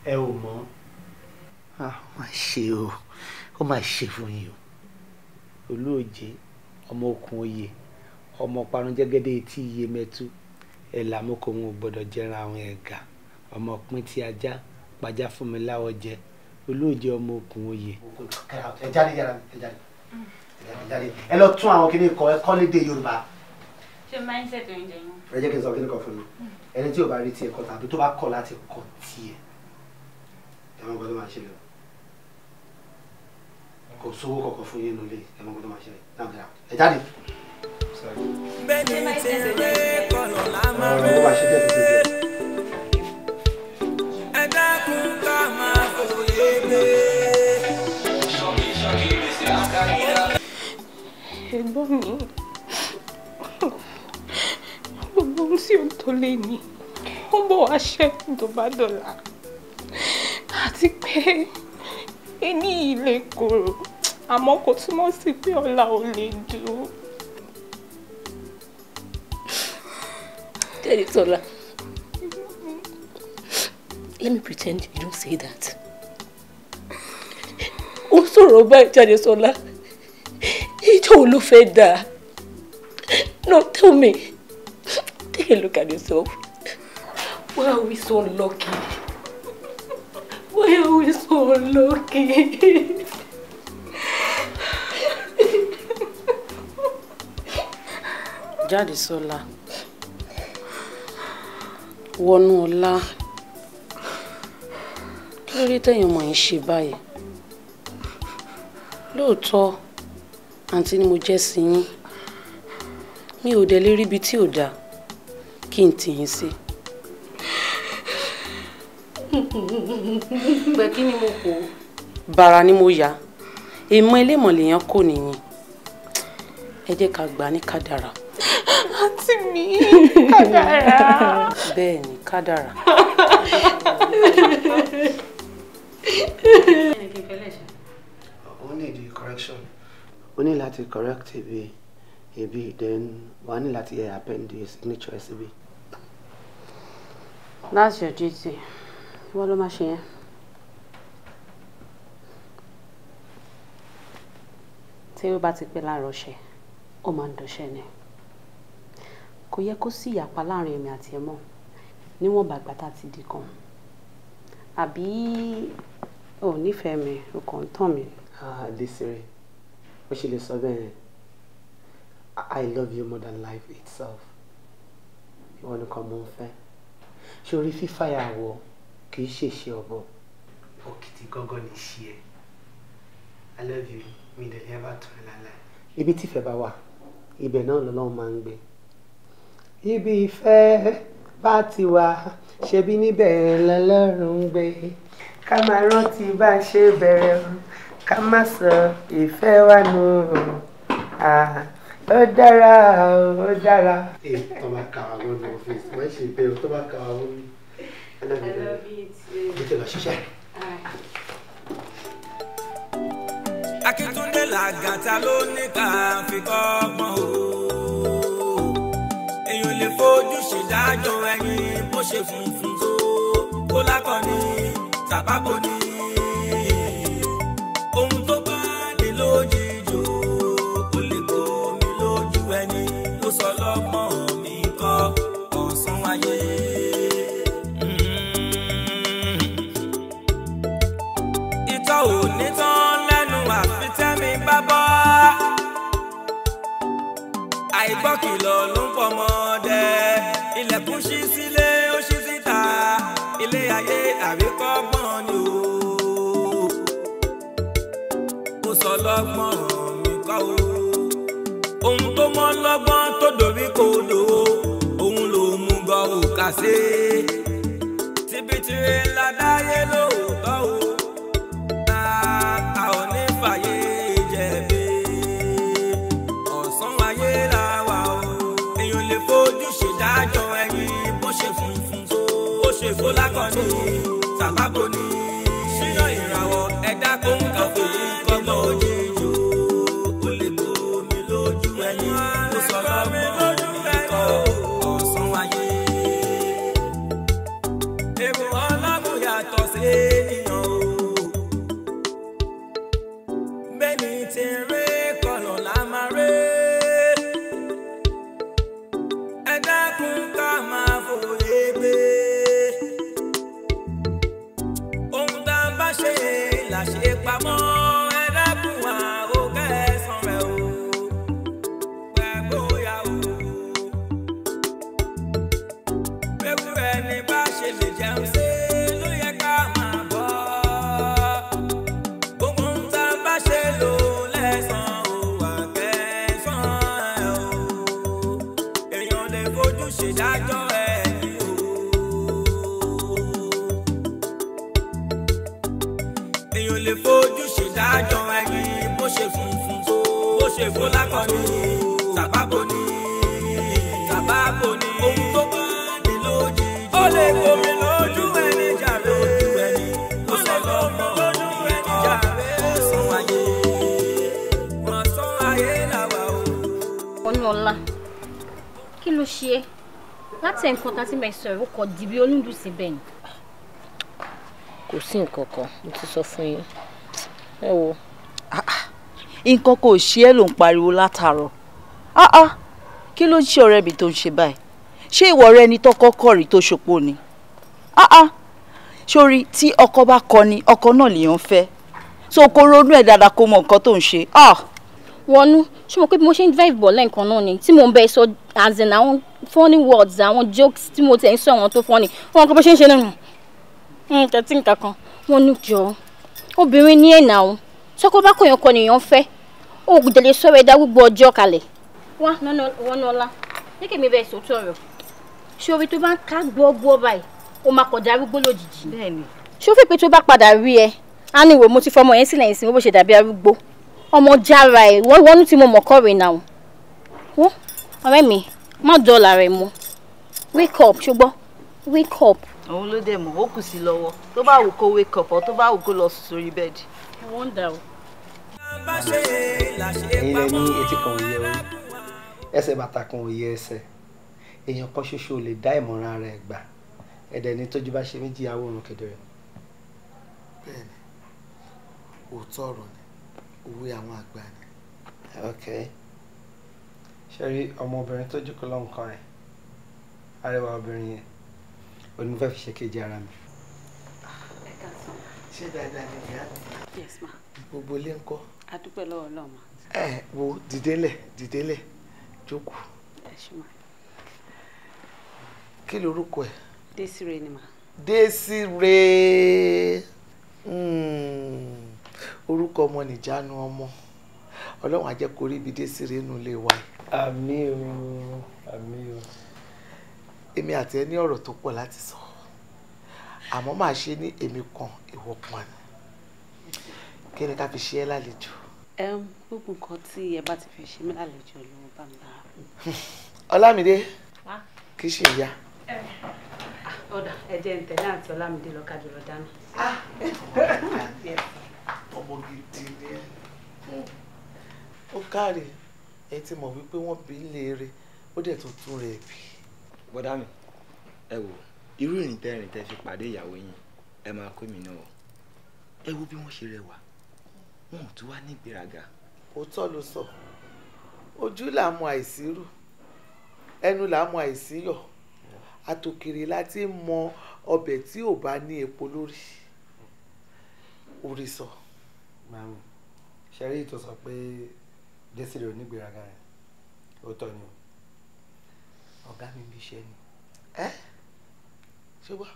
Ẹ ò mọ̀? Ó mà ṣe o, ó mà ṣe fún yín o. Olóòjé, ọmọ okùn oyè, ọmọ parun jẹ́gẹ́dẹ́ etí iye mẹ́tú, ẹ̀ làmúkò wọn ò gbọ́dọ̀ jẹran àwọn ẹ̀gà, ọmọ pín tí ajá pajá fún mi láwọ̀ jẹ, Olóòjé ọmọ okùn oyè. Ẹ jáde yàrá mi, ẹ jáde, ẹ jáde, ẹ lọ tún àwọn kìnìún kọ, ẹ kọ́ lédè Yorùbá. Ṣé mindset oúnjẹ yín? Ẹ jẹ́ kí n sọ kíní kan fún mi. Ẹni tí ò bá rí tiẹ̀ kọ tàbí tó bá kọ̀ láti kọ tiẹ̀, ẹ mọ nǹkan tó máa ṣẹlẹ̀ o. Kò sówó kọ̀ọ̀kan fún yín nílé, ẹ mọ nǹkan tó máa ṣẹlẹ̀. Now get out. Ẹ jáde. Bẹ́ẹ̀ni ti rí kọlọ̀ lámà Ọ̀rọ̀ tó bá ṣe díẹ̀ tó ṣe díẹ̀. Ẹ dákun ká máa fòye gbé. Ẹ̀gbọ́n mi, gbogbo ohun tí ó tó lé ní ó bọ̀ wá ṣẹ́kù tó bá dọ̀la, àti pé ẹni yìí lè korò àmọ́ kò túmọ̀ sí pé ọ̀la ò lè dùn. Jádesọ́lá, let me pretend you don't say that. Ó sọ̀rọ̀ báyìí, Jádesọ́lá. Ìjọ́ wo ló fẹ́ dáa? No, tell me. Take a look at yourself. Why are we so unlucky? Why are we so unlucky? Jádesọ́lá, wọnú ọlá, kí ló dé tẹ̀yìn ọmọ yìí ṣe báyìí? Lóòótọ́, àǹtí ni mo jẹ́ sí yín. Mi ò dẹ̀ lè ríbi tí ò dáa kí n tì yín sí. Pẹ̀ kí ni mo kó? Bàrà ni mo yá. Èèmọ̀ elémọ̀ lèèyàn kò nìyẹn. Ẹ jẹ́ ká gbà ní kádàrà. Àǹtí mi, kádàrà. Bẹ́ẹ̀ ni, kádàrà. Ó ní the correction. Ó ní láti correct ibi ibi, then wàá ní láti append the signature síbi. That's your duty. Ìwọ ló máa ṣe yẹn. Tí ó bá ti pẹ́ láàárọ̀ ṣe, ó máa ń dọ̀ṣẹ́ ni. Kò yẹ kó sí ìyapa láàrin èmi àti ẹ mọ́ níwọ̀n bàgbà tá a ti di kan. Àbí o ò nífẹ̀ẹ́ mi, o kàn ń tàn mí. Ah, Desire, ó ṣe lè sọ bẹ́ẹ̀ yẹn. I love you more than life itself. Ìwọ nìkan mo ń fẹ́. Ṣé orí fífàyàwọ̀ kì í ṣèṣe ọ̀bọ? Òkìtì gángan ní ṣe ẹ. I love you, mi dẹ̀ lè ever tán ẹ láéláé. Ibi tí ìfẹ́ bá wà, ibẹ̀ náà lọ́lọ́run máa ń gbé. Ibi ìfẹ́ bá ti wà, ṣebí níbẹ̀ lọ́lọ́run ń gbé. Ká máa rántí bá a ṣe bẹ̀rẹ̀ o, ká má sọ ìfẹ́ wa nù o. Ah, ó dára o, ó dára. Ee, tó bá kà wá lónìí ọ́fíìsì, wọ́n ṣe bẹ́ẹ̀ tó bá kà wá lónìí. I love you, I love you too. Mo ti lọ ṣiṣẹ́. Akíntúndé làgàtà ló ní ká fi kọ́gbọ́n o. Èèyàn lè fojú ṣèdájọ́ ẹni bó ṣe funfun tó kó lákọ̀ọ́ni tàbábò ní. Ohun tó bá ní lójijì o, ó lè bomi lójú ẹni ó sọ lọ́gbọ́n mi kọ́ ọ̀sán ayé. Ìtọ́ ò ní tán lẹ́nu àfi tẹ́mi bá bọ́. Àìgbọ́kìlọ̀ ló ń pọ̀ mọ́dẹ. Ilẹ̀kùn ṣí sílé ó ṣí síta. Ilé ayé àríkọ́gbọ́n ni o. Ó sọ lọ́gbọ́n mi kọ́ o. Ohun tó mọ́ lọ́gbọ́n tó dorí kodò o. Òun ló mú gan òkà sí. Tibitire ládáyé lóòótọ́ o. A ò ní fàyè jẹ̀bi. Ọ̀sán ayé la wà o. Èèyàn lè fojú ṣèdájọ́ ẹni bó ṣe funfun tó. Ó ṣe fó lákọ̀ọ́nì tàbábò ní. Ṣíyọ ìràwọ̀ ẹ̀dá kó ń kọ́ fòye kọ́gbọ́n òjijì o. Ó lè bomi lójú ẹni. Ó sọ lọ́gbọ́n mi kọ́ ọ̀sán ayé. Èrò ọlọ́run yàtọ̀ sí ènìyàn o. Bẹ́ẹ̀ni ti rí kọlọ̀ la máa rí. Ẹ dákun ká máa fòye gbé. Ohun tá a bá ṣe là ṣe pamọ́. Ẹ dákun wá ó kẹsàn-án rẹ̀ o. Pẹ́ bóyá o, fojú ṣèdájọ́ ẹni bó ṣe funfun tó bó ṣe fún lákọ̀ọ́nì tàbábò ní tàbábò ní ohun tó bá ní lójijì ó lè gbomi lójú ẹni jàre lójú ẹni ó sọ lọ́mọ lójú ẹni jàre ó sàn ayé wọ́n sàn ayé làwà o. Ọ̀nàọlá, kí ló ṣe é láti nǹkan tá a ti mẹ́sàn-án ó kọ dìbí olúndùsí bẹ́ẹ̀ ni. Kò sí nǹkan kan, mo ti sọ fún yín. Ẹ wo. Nǹkan kò ṣe é ló ń pariwo látàárọ̀. Kí ló ń ṣe ọ̀rẹ́ mi tó ń ṣe báyìí? Ṣé ìwọ ọ̀rẹ́ ni tọkọ kọ̀ rí tó ṣopó ni? Sórí tí ọkọ bá kọ ni ọkọ náà lèèyàn fẹ́. So kó ronú ẹ̀ dáadáa kó mọ nǹkan tó ń ṣe. Wọnú, ṣé mo pé bí mo ṣe ń drive bọ̀ lẹ́ǹkan náà ni tí mo ń bẹ sọ as in àwọn funny words, àwọn jokes tí mo tẹ̀ ń sọ àwọn tó funny. Wọn kọ́ bó ṣe ń ṣe náà tẹ̀tí nǹkan kan. Wọ́n ní jọ obìnrin ní ẹ̀nà o sọ́kọ́ bá kọ̀yàn kọ nìyàn fẹ́ o kò tẹ̀lé sọ̀rọ̀ ẹ̀dá gbogbo ọjọ́ kalẹ̀. Wá Wọnúọlá ní kèmí bẹ́ẹ̀ sòótọ́ ọ̀rọ̀ ṣé orí tó bá ń ká gbọ́gbọ́ báyìí o máa kọjá arúgbó lójijì. Ṣé ó fi pé tó bá padà rí ẹ á ní ìwò mo ti fọmọ yẹn sílẹ̀ ìsìn bó ṣe dàbí arúgbó ọmọ jára ẹ wọnú tí mo mọ̀ kọ́ rè náà wọ́n ọ̀rẹ́ mi má dọ́là rẹ̀ mọ́ wake up ṣùgbọ́n wake up. Òun ló dẹ̀ mọ̀, ó kù sí lọ́wọ́ tó bá wù kó wake up ọ̀ tó bá wù kó lọ sùn sórí bẹ́ẹ̀dì. I wonder o. Ẹ̀yin lẹ ní etí kan ò yẹ orí, ẹsẹ̀ bàtà kan ò yẹ ẹsẹ̀, èèyàn kan ṣoṣo ò lè dá ìmọ̀ràn ara ẹ̀ gbà, ẹ̀dẹ̀ ní tójú bá ṣe méjì àwòrán kedere. Bẹ́ẹ̀ni, òótọ́ ọ̀rọ̀ ni, òwe àwọn àgbà ni. Ok, ṣe rí ọmọbìnrin tó jókòó lọ́nkàn ẹ̀, arẹwà obìnrin yẹn, òní mo fẹ́ fi ṣe kejì ara mi. Ṣé dáadáa ni ìyá mi? Yes ma. Gbogbo ilé ń kọ́. A dúpẹ́ lọ́wọ́ Ọlọ́run ma. Ẹ wo dìdélẹ̀ dìdélẹ̀ jókòó. Ẹ ṣé ma. Kí lorúkọ ẹ? Désiré ni ma. Désiré, orúkọ ọmọ nìjánu ọmọ. Ọlọ́run á jẹ́ kó rí ibi Désiré nínú ilé wa. Àmín o, àmín o. Èmi àti ẹ ní ọ̀rọ̀ tó pọ̀ láti sọ, àmọ́ màá ṣe ní èmi kan ìwọ kan ni. Kí ni ká fi ṣe ẹ́ lálejò? Gbogbo nǹkan tí ẹ bá ti fi ṣe mí lálejò ló bá mi lára. Ọlámídé, kì í ṣe ìyá. Ọ̀dà ẹ jẹ́ ń tẹ̀lé àǹtí Ọlámídé lọ kájọ lọ dáná. Ọmọ gidi ni ẹ. Ó káre, ẹ ti mọ̀ wípé wọ́n bí léere, ó dẹ̀ tún tún rẹ̀ bí. Bọ́dá mi, ẹ wò irú ìrìn tẹ́ fi pàdé ìyàwó yín, ẹ máa kó mi náà o. Ẹ wo bí wọ́n ṣe rẹwà, wọn ò tún wá ní ìgbéraga. Òótọ́ ló sọ, ojú là ń mọ àìsírù, ẹnu là ń mọ àìsíyọ̀, àtòkèrè láti mọ ọbẹ̀ tí ò bá ní epo lórí. Orí sọ. Màmí, ṣe rí tó sọ pé Désiré ò ní ìgbéraga rẹ̀, òótọ́ ni o. Ọ̀gá mi bí iṣẹ́ ni. Ẹ ṣé wá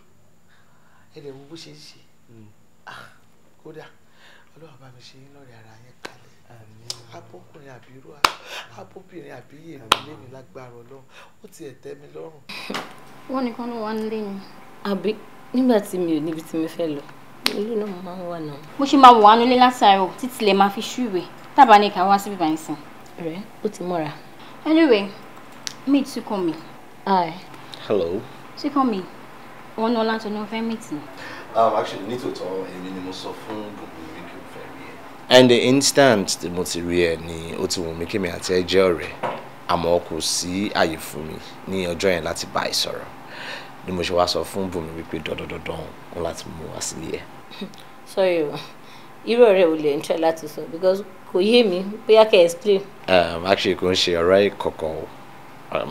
ẹ lè wo bó ṣe ń ṣe. Kódà Ọlọ́run bá mi ṣe yín lọ́rẹ̀ ara yẹn kalẹ̀. Abọ́kùnrin àbírú abóbìnrin àbíyè mi lémi lágbára Ọlọ́run, ó tiẹ̀ tẹ́ mi lọ́rùn. Wọ́n nìkan ló wà nílé ni. Àbí nígbà tí mi ò níbi tí mi fẹ́ lọ, ilé náà máa ń wà náà. Mo ṣe máa wọ̀ wá nílé látàárọ̀ títí lè máa fi ṣúwèé tábà ní ká wá síbí báyìí sìn. Rẹ̀ ó ti mọ́ra. Anyway, meet Súnkànmí. Hi. Hello. Súnkànmí, Wọnúọlá tó ní o fẹ́ meet ni. Actually, nítòótọ́ èmi ni mo sọ fún Bùnmi kí o fẹ́ rí ẹ. And the instant tí mo ti rí ẹ ni ó ti wù mí kí mi àti ẹ jẹ́ ọ̀rẹ́, àmọ́ kò sí àyè fún mi ní ọjọ́ yẹn láti bá ẹ sọ̀rọ̀. Ni mo ṣe wá sọ fún Bùnmi wípé dandandandan òun láti mú wá sílé ẹ. Sorry o, irú ọ̀rẹ́ ò lè ń try láti sọ because kò yé mi, bóyá kẹ́ explain. Actually kò ń ṣe ọ̀rẹ́ ìkọ̀kọ̀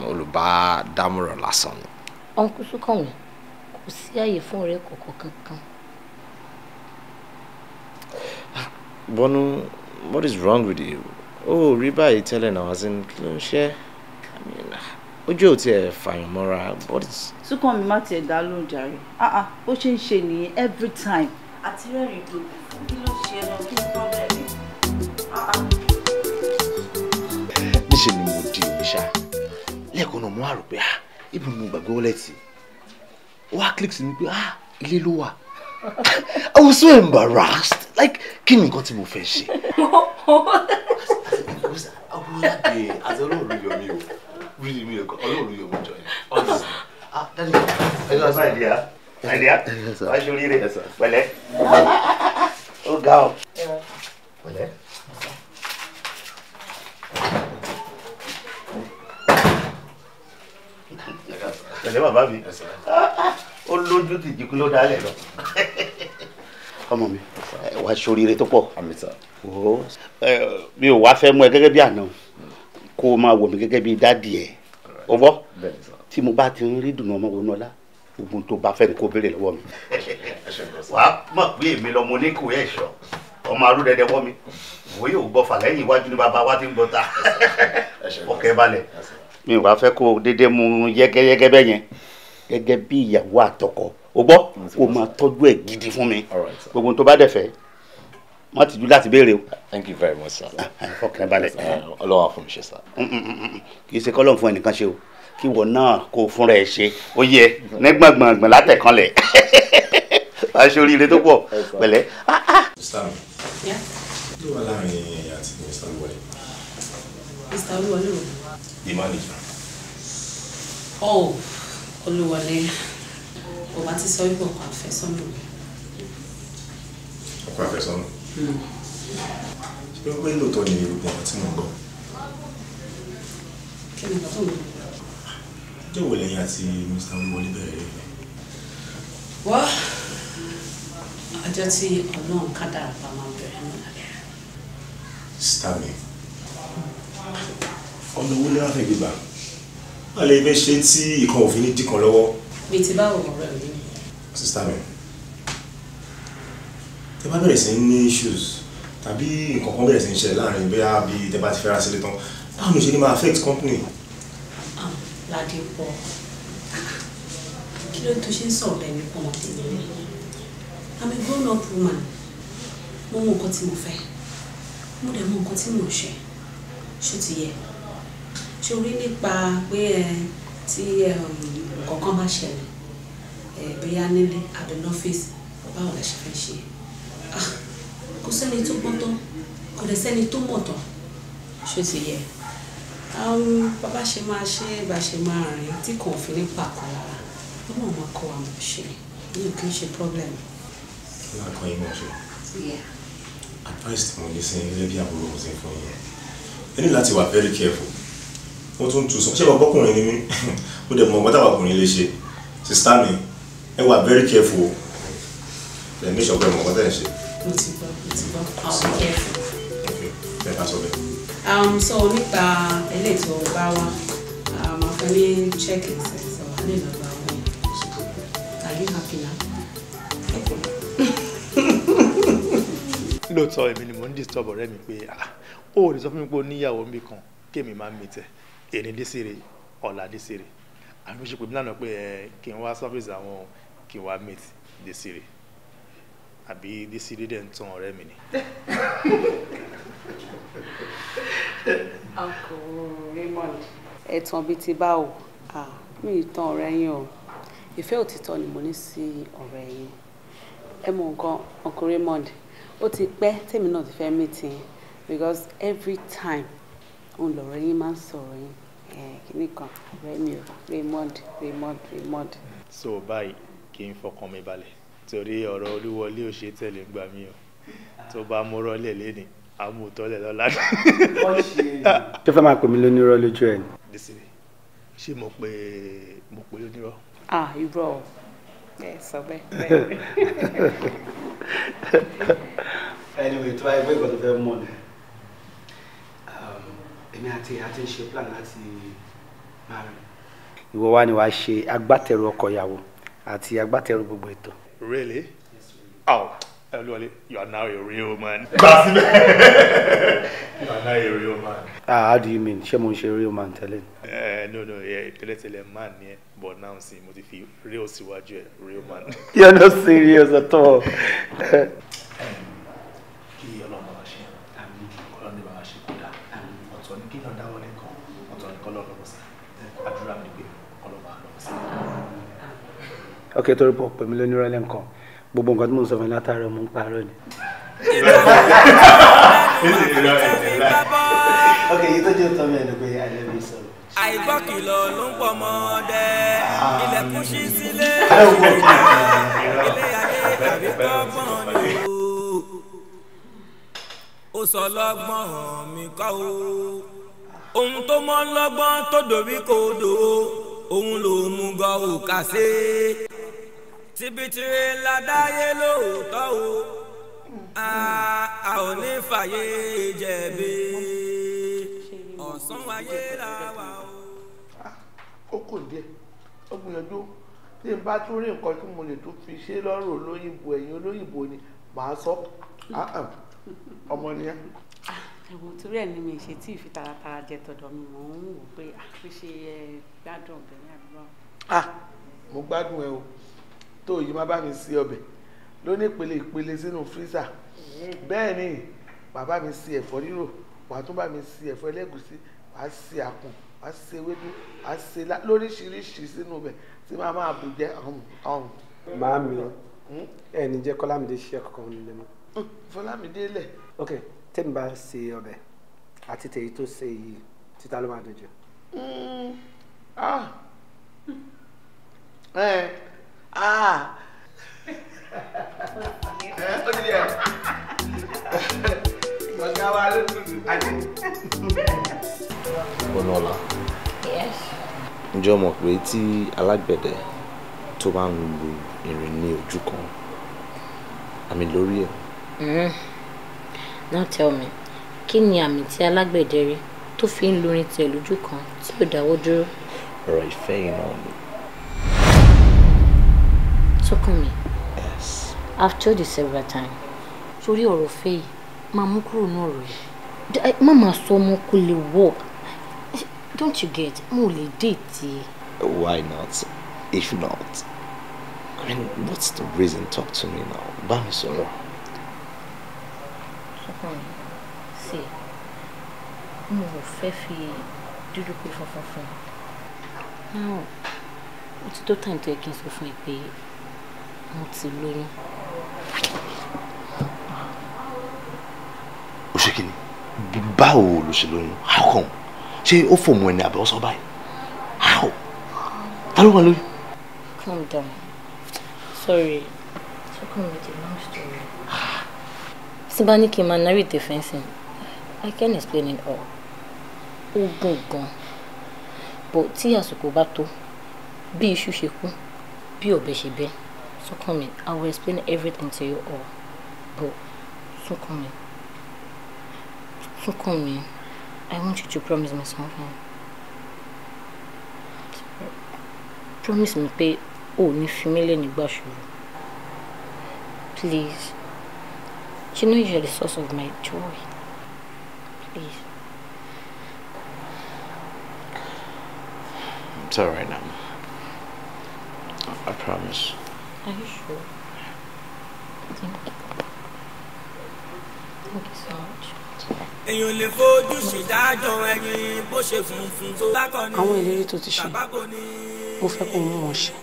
olùbádámọ̀ràn lásán ni. Uncle Súnkànmí, kò sí àyè fún ọ̀rẹ́ kọ̀ọ̀kan kankan. Bọ́nú, what is wrong with you? Ó rí báyìí tẹ́lẹ̀ náà, as in kí ló ń ṣe? I mean, ojú ò tiẹ̀ fàyàn mọ́ra, what is. Súnkànmí má tiẹ̀ dá lóhùn jàre. Bó ṣe ń ṣe nìyẹn every time. Àti rẹ́rìn-ín gbogbo, kí ló ṣe ẹ lọ, kí ni problem ẹ? Níṣẹ́ ni mo di omi ṣá. Lẹ́ẹ̀kan náà mo wá rò pé ibi mo gbàgbé wọ́lẹ̀tì. Ó wá click sí mi pé ilé ló wà. I was so embarrassed. Like, kí ni nǹkan tí mo fẹ́ ṣe? Àti Ọlọ́run yọ mí o. Really, mi ò kọ́. Ọlọ́run yọ mí jọ yẹn. Honestly. Ah, daddy. My dear. My dear. Wá ṣe oríire. Pẹ̀lẹ́. Ó ga ọ. Pẹ̀lẹ́. Pẹ̀lẹ́ bàbá mi. Ó lójú tìjú kí ló dálẹ̀ lọ. Ọmọ mi, wàá ṣoríire tó pọ̀. Mi ò wá fẹ́ mú ẹ gẹ́gẹ́ bí àná, kó o máa wò mí gẹ́gẹ́ bí dádì ẹ̀. O gbọ́? Tí mo bá ti ń rí dùnú ọmọ wọnú ọlá, ogun tó bá fẹ́ ni kó béèrè lọ́wọ́ mi. Wàá mọ̀ pé èmi lọmọ oníkùú ẹ̀ṣọ́, ọmọ arúdẹ̀dẹ̀ wọ́ mi. Wòye ò gbọ́fà lẹ́yìn iwájú ni bàbá wa ti ń gbọ́ta. Ọkẹ́ balẹ̀. Mi ò wá fẹ́ kó o dédé mu yẹ́gẹ́yẹ́gẹ́ bẹ́ẹ̀ yẹn gẹ́gẹ́ bí ìyàwó àtọkọ. O gbọ́, kó o máa tọ́jú ẹ̀ gidi fún mi. Gbogbo tó bá dẹ̀ fẹ́, má tìjú láti béèrè o. Thank you very much, sir. Ọkàn balẹ̀. Ọlọ́run á fún mi ṣe, sir. Kì í ṣe kọ́lọ́n fún ẹnìkan ṣe o, kí ìwọ náà kó o fúnra ẹ ṣe. Ó yẹ ní gbọ̀ngbọ̀ngbọ̀n látẹ̀kànlẹ̀. Wàá ṣe oríire tó pọ̀. Pẹ̀lẹ́. Sir, ló wà láàrin ẹ̀yà àti Mr. Olúwọlé. Mr. Olúwọlé o. The manager. Oh, Olúwọlé. Ọba ti sọ wípé ọkọ àfẹ́sọ́nà mi. Ọkọ àfẹ́sọ́nà? Ṣé pé lóòótọ́ ni gbogbo ọ̀rọ̀ tí mo ń gbọ́? Kí ni nǹkan tó ń gbọ́? Ọjọ́ wo lẹ́yìn àti Mr. Olúwọlé bẹ̀rẹ̀ rẹ̀? Wá, ọjọ́ tí Ọlọ́run kádàrá bá máa bẹ̀rẹ̀ náà lábẹ́. Sista mi, ọ̀nà owó lè wá fẹ́ gbígbà? Wọ́n lè fẹ́ ṣe tí ìkan òfin ní dìkan lọ́wọ́. Bíi ti báwo ọ̀rẹ́ mi? Sista mi, tẹ bá bẹ̀rẹ̀ sí ní issues tàbí nǹkan kan bẹ̀rẹ̀ sí ní ṣẹlẹ̀ láàrin bóyá bí tẹ bá ti fẹ́ra sílé tán, báwo ló ṣe ní máa affect company? Ládépọ̀, kí ló tó ṣe ń sọ̀rọ̀ bẹ́ẹ̀ ní pọ́nmọ́ tèmi rẹ̀? I'm a grown up woman. Mo mọ nǹkan tí mo fẹ́, mo dẹ̀ mọ nǹkan tí mo ń ṣe. Ṣó ti yẹ? Ṣé o rí nípa pé ẹ tí nǹkan kan bá ṣẹlẹ̀ bóyá nílé àbí lọ́fíìsì, báwo la ṣe fẹ́ ṣe? Kò sẹ́ni tó gbọ́n tán, kò dẹ̀ sẹ́ni tó mọ̀ tán. Ṣó ti yẹ? Bàbá ṣe máa ṣe bá ṣe máa rìn tí kò fi ní pàkan lára, Ọlọ́run máa kọ́ wa mọ̀ ṣe, ní ò kí ń ṣe problem. Ọlọ́run kọ́ yín mọ̀ ṣe. Advice tí mo ní sí gẹ́gẹ́ bí àbúrò mo ti ń fún yín, ẹ ní láti wà very careful. Mo tún tún sọ, ṣé bàbá ọkùnrin ni mí? Mo dẹ̀ mọ̀ nǹkan táwọn ọkùnrin lè ṣe. Sista mi, ẹ wà very careful. Ẹ ní ìṣọ̀pẹ́ mọ̀ nǹkan tẹ̀ ń ṣe. Mo ti gbọ́, I'll be careful. Okay, ẹ ká sọ bẹ́ẹ̀. So nípa eléyìí tó bá wá, màá fẹ́ ní check it, so a lè lọ gba owó yẹn. Are you happy now? Lóòótọ́ èmi ni mò ń disturb ọ̀rẹ́ mi pé ó lè sọ fún mi pé ó níyàwó mi kan kémi máa ń mi tẹ̀ èní dé sèré ọ̀la dé sèré àbí ṣe pé mi lánàá pé ẹ kí n wá sọ́fíìsì àwọn kí n wá meet dé sèré àbí dé sèré dẹ̀ ń tan ọ̀rẹ́ mi ni. Uncle Raymond, ẹ̀tàn bíi ti báwo, mi ì tan ọ̀rẹ́ yín o, ìfẹ́ òtítọ́ ni mo ní sí ọ̀rẹ́ yín. Ẹ mọ nǹkan, Uncle Raymond, ó ti pẹ́ tèmi náà ti fẹ́ meet yín because every time òun lọ̀rẹ́ yín máa ń sọ̀rọ̀ yín kíní kan ọ̀rẹ́ mi o, Raymond, Raymond, Raymond. So báyìí kí n fọkàn mi balẹ̀ torí ọ̀rọ̀ Olúwọlé ò ṣe tẹ̀lé gbà mí o, tó bá mú rọ́lẹ̀ lẹ́ni àmútọ́lẹ̀ lọ́la. Ṣé fẹ́ máa pè mí lónírọ́ lójú ẹ̀ ni? Desire, ṣé mo pè lónírọ́? Ah, irọ́ o, ẹ sọ bẹ́ẹ̀. Anyway, tó bá yẹ pé nǹkan tó fẹ́ mọ̀ ni, èmi àti ìyá ti ń ṣe plan láti máa rìn. Ìwọ wá ni wàá ṣe agbátẹrù ọkọ ìyàwó àti agbátẹrù gbogbo ètò. Really? Oh, Olúwọlé, you are now a real man. Gbà síbẹ̀. You are now a real man. Ah, how do you mean? Ṣé mo ń ṣe real man tẹ́lẹ̀? No, tẹ́lẹ̀tẹ́lẹ̀ man ni ẹ, but now sí mo ti fi real síwájú ẹ, real man. You are not serious at all. Kí Ọlọ́run bá wa ṣe, Ọlọ́run ní bá wa ṣe kó dáa. Ọ̀tọ̀ ni kéèyàn dáwọ́ lẹ́kọ̀ọ́, ọ̀tọ̀ ni kọ́ lọ́rọ̀ sí. Àdúrà mi ni pé Ọlọ́run bá lọ́wọ́ sí. Ok, torí pọ̀ pèmí lónírọ́ lẹ́ǹkan. Gbogbo nǹkan tí mò ń sọ fún ẹ látàárọ̀ mò ń parọ́ ni. Okay, you don't tell me anyway. I love you so much. Àìgbọ́kìlọ̀ ló ń pọ̀ mọ́dẹ ilẹ̀kùn ṣí sílẹ̀ ilé ayé tàbí tọ́gbọ́n ni ó sọ lọ́gbọ́n mi kọ́ o ohun tó mọ́ lọ́gbọ́n tó dòrí kodò òun ló mú gan òkà sí tibitire ládáyé lóòótọ́ o a ò ní fàyè jẹ̀bi ọ̀sán ayé la wà o. Ó kò díẹ̀, ó gbìyànjú tí n bá tún rí nǹkan tí mo lè tún fi ṣe lọ́rùn olóyìnbó, ẹ̀yìn olóyìnbó ni màá sọ ọmọ nìyẹn. Ẹ̀wọ̀n torí ẹ̀ ni mi ṣe tí ìfi taratara jẹ tọ̀dọ̀ mi, mò ń wò pé àfi ṣe gbádùn ọbẹ̀ ní àdúrà. Mo gbádùn ẹ o, tó yìí má bá mi sí ọbẹ̀ lóní ìpele ìpele sínú fírísà. Bẹ́ẹ̀ ni bàbá mi sí ẹ̀fọ́ rírò, wàá tún bá mi sí ẹ̀fọ́ ẹlẹ́gùsí, wàá sí àkùn, wàá ṣe ewédú, wàá ṣe lóríṣiríṣi sínú ibẹ̀ tí màá máa bù jẹ ọ̀hún. Màámi, ẹ ní jẹ́ Kọ́lámídé ṣiṣẹ́ kankan nílé mọ́. Fọlámídé lẹ̀. Ok, tẹ́mi bá ṣe ọbẹ̀ àti tèyí tó ṣe yìí, títa ló máa dùn jù. Ó ti yẹ. Ọ̀gá wa ló dùn àti. Bọ́lọ́lá. Yes. Ǹjẹ́ o mọ̀ pé tí alágbẹ̀dẹ tó bá ń lu irin ní ojú kan, àmì lórí ẹ̀? Now tell me, kí ni àmì tí alágbẹ̀dẹ rí tó fi ń lu irin tiẹ̀ lójú kan tí ò dáwọ́ dúró? Ọ̀rọ̀ ìfẹ́ yìí náà ni. Tókànmí. Yes. I've told you several times. Sórí ọ̀rọ̀ ìfẹ́ yìí, máa mú kúrò ní ọ̀rọ̀ yìí. Má máa sọ ọmọ kò lè work. Don't you get? Mo lè date ẹ. Why not? If not, I mean, what's the reason? Talk to me now. Bá mi sọ̀rọ̀. Tókànmí, see, mo ò fẹ́ fi dúdú pé funfun fún un. Now, ó ti tó time tó yẹ kí n sọ fún ẹ pé mo ti lóyún. Ó ṣe kí ni? Báwo ló ṣe lóyún? How come? Ṣé ó fòmù ẹni àbẹ̀ ọ̀sán báyìí? How? Ta ló wà lóyún? Calm down. Sorry. Tókànmí, it's a long story. Tí bá ní kí n máa narrate the fencing, I can't explain it all. Ó gùn gan. But tí àsìkò bá tó, bí iṣu ṣe kú, bí ọ̀bẹ ṣe bẹ́, Tókànmí, I will explain everything to you all. But Tókànmí, Tókànmí, I want you to promise me something. Promise me pé o ò ní fi mí lẹ̀ nígbà ṣòro. Please. You know you're the source of my joy. Please. It's all right now. I promise. Are you sure? Thank you. Thank you so much. Èèyàn lè fojú ṣèdájọ́ ẹyin bó ṣe funfun tó lákọ̀ọ́ni. Àwọn ìlérí tó ti ṣe, mo fẹ́ kó mú wọn ṣe.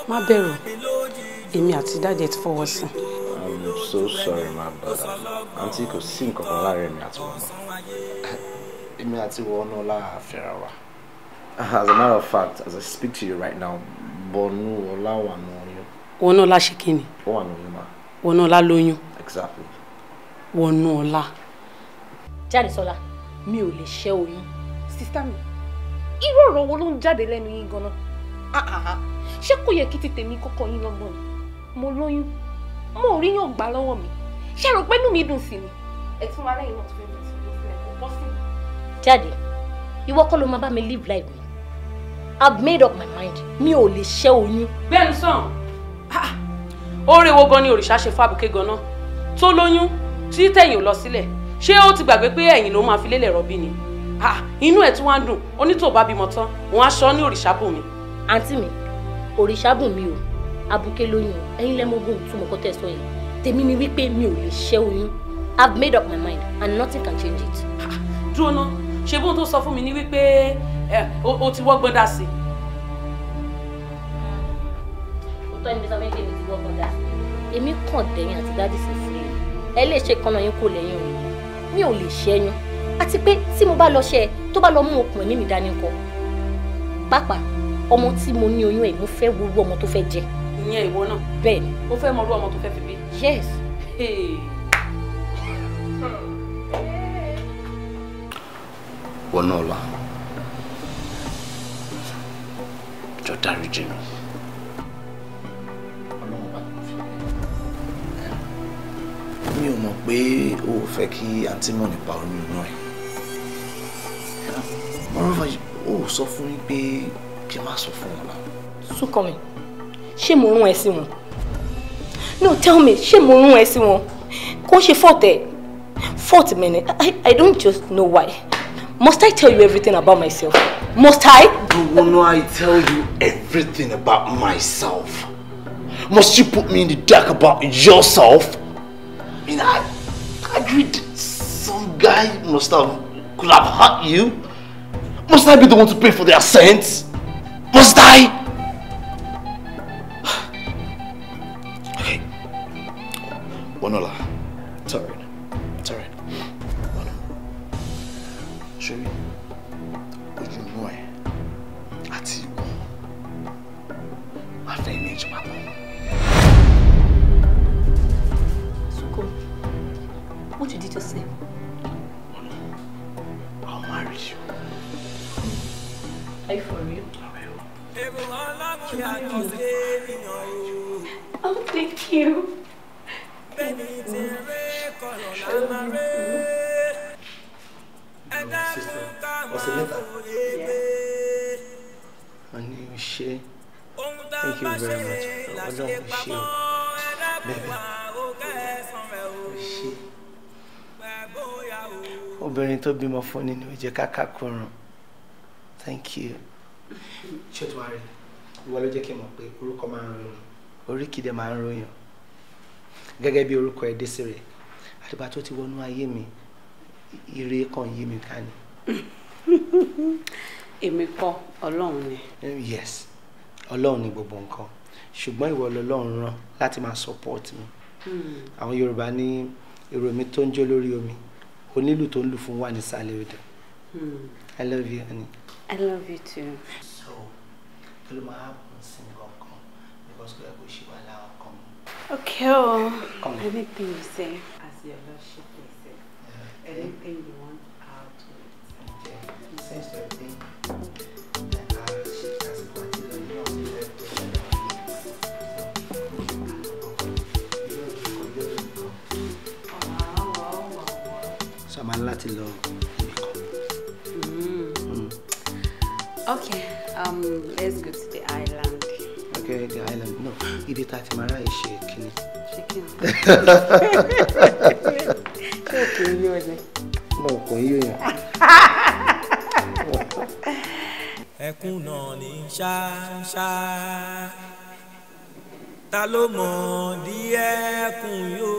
Má bẹ̀rù, èmi àti dáàdì ẹ ti fọwọ́ sí. I'm so sorry, my brother. Aunty, kò sí nǹkan kan láàrin èmi àti wọn náà. Èmi àti wọn náà láàfẹ́ra wa. As a matter of fact, as I speak to you right now, Bọ̀nú Ọlá wà nù oyún. Wọnú Ọlá ṣe kí ni? Ó wà nù oyún ma. Wọnú Ọlá lóyún. Exactly. Wọnú Ọlá. Jádesọ́lá, mi ò lè ṣẹ́ oyún. Sister mi, irú ọ̀rọ̀ wo ló ń jáde lẹ́nu yín gan-an? Ṣé kò yẹ kí ti tèmi kọ́kọ́ yín lọ́gbọ̀n ni? Mo lóyún, mo ò rí yàn gbà lọ́wọ́ mi. Ṣé rò pé inú mi dùn sí ni? Ẹ tún wá lẹ́yìn náà tó fẹ́ bẹ̀rẹ̀ sí ní sílẹ̀ kò possible. Jáde, ìwọ kọ́ ló máa bá mi live life mi. I've made up my mind. Mi ò lè ṣẹ́ oyún. Bẹ́ẹ̀ni sàn, oore wo gan ni òrìṣà ṣe fábùké gan-an? Tó lóyún, tí tẹ̀yìn ò lọ sílẹ̀. Ṣé ó ti gbàgbé pé ẹ̀yìn ló máa fi lélẹ̀ rọ̀bí ni? Inú ẹ̀ tún wá ń dùn, ó ní tó bá bímọ tán, òun á ṣọ́ ní òrìṣàbùnmi. Àǹtí mi, òrìṣàbùnmi o, abuké lóyún o, ẹ̀yin lẹ́mọ̀gùn túmọ̀ kọ́ tẹ̀ sọ yẹn. Tèmi ni wípé mi ò lè ṣẹ́ oyún. I've made up my mind and nothing can change it. Dúró ná, ṣe bóun tó sọ fún mi ní wípé o ti wọ́gbọ́n dá sí. Òótọ́ ni mi sọ fún mi ti wọ́gbọ́n dá sí. Èmi kàn dẹ̀yìn àti dádì sí free. Ẹ lè ṣe kan náà yín kò lẹ́yìn o. Mi ò lè ṣẹ́yún. Àti pé tí mo bá lọ ṣe tó bá lọ mú okùn ẹ̀mí mi dání ńkọ́. Pàápàá ọmọ tí mo ní oyún ẹ̀ mo fẹ́ wo irú ọmọ tó fẹ́ jẹ. Ìyẹn ìwọ náà. Bẹ́ẹ̀ ni. O fẹ́ mọ irú ọmọ tó fẹ́ fi bí. Yes. Wọnọ́ọ̀lá, jọ dáríjì mi. Ọlọ́run bá mi fi mi ò mọ̀ pé o ò fẹ́ kí àǹtí mọ̀ nípa oyún inú ẹ̀. Moreover, o ò sọ fún mi pé kí n má sọ fún wọn náà. Súnkànmí, ṣé mo rún ẹ sí wọn? No, tell me, ṣé mo rún ẹ sí wọn? Kò ń ṣe fault ẹ. Fault mi ni. I don't just know why. Must I tell you everything about myself? Must I? No, I tell you everything about myself. Must you put me in the dark about yourself? I mean, I agreed some guy could have hurt you. Must I be the one to pay for their sins? Must I? Okay. Wonola, it's alright. It's alright. Ṣorí, ojú inú ẹ̀ àti ìwọ máa fẹ́ méjì papọ̀. Suko, what did you just say? I'll marry you. Are you for real? Oh, thank you. Ọ̀sẹ̀ mẹ́ta. Wọ́n ní o ṣé. Thank you very much. Ọlọ́run o ṣé o. Bẹ́ẹ̀ o ṣé. Obìnrin tó bímọ fún ni ni ó jẹ́ káká kọrùn. Thank you. Ṣé o tún wá rí? Ìwọ ló jẹ́ kí n mọ̀ pé orúkọ máa ń ròyìn. Oríkì dẹ̀ máa ń ròyìn. Gẹ́gẹ́ bí orúkọ ẹ̀ Désiré. Àtìgbà tó ti wọnú ayé mi, ire kan yí mi ká ni. Èmi kọ́, Ọlọ́run ni. Yes, Ọlọ́run ni gbogbo nǹkan. Ṣùgbọ́n ìwọ lọ́lọ́run rán láti máa support mi. Àwọn Yorùbá ní èrò mi tó ń jó lórí omi, onílù tó ń lù fún wà nísàlẹ̀ odò. I love you, honey. I love you too. So, kí ló máa happen sí nǹkan because kò yẹ kó ṣe wà láwọn kan. Okay, oh, anything you say, as your lordship may say. Anything you want, I'll do it. Okay. Since the thing, so I'm allowed to love. Okay, let's go to the island. Okay, the island. No, ibi tá ti máa ráyè ṣe kíni. Ṣé kíni? Ṣé kì í yó ni? No, kò ń yó yàn. Ẹkún náà ní ṣáṣá. Ta ló mọ̀ díẹ̀ kún yó?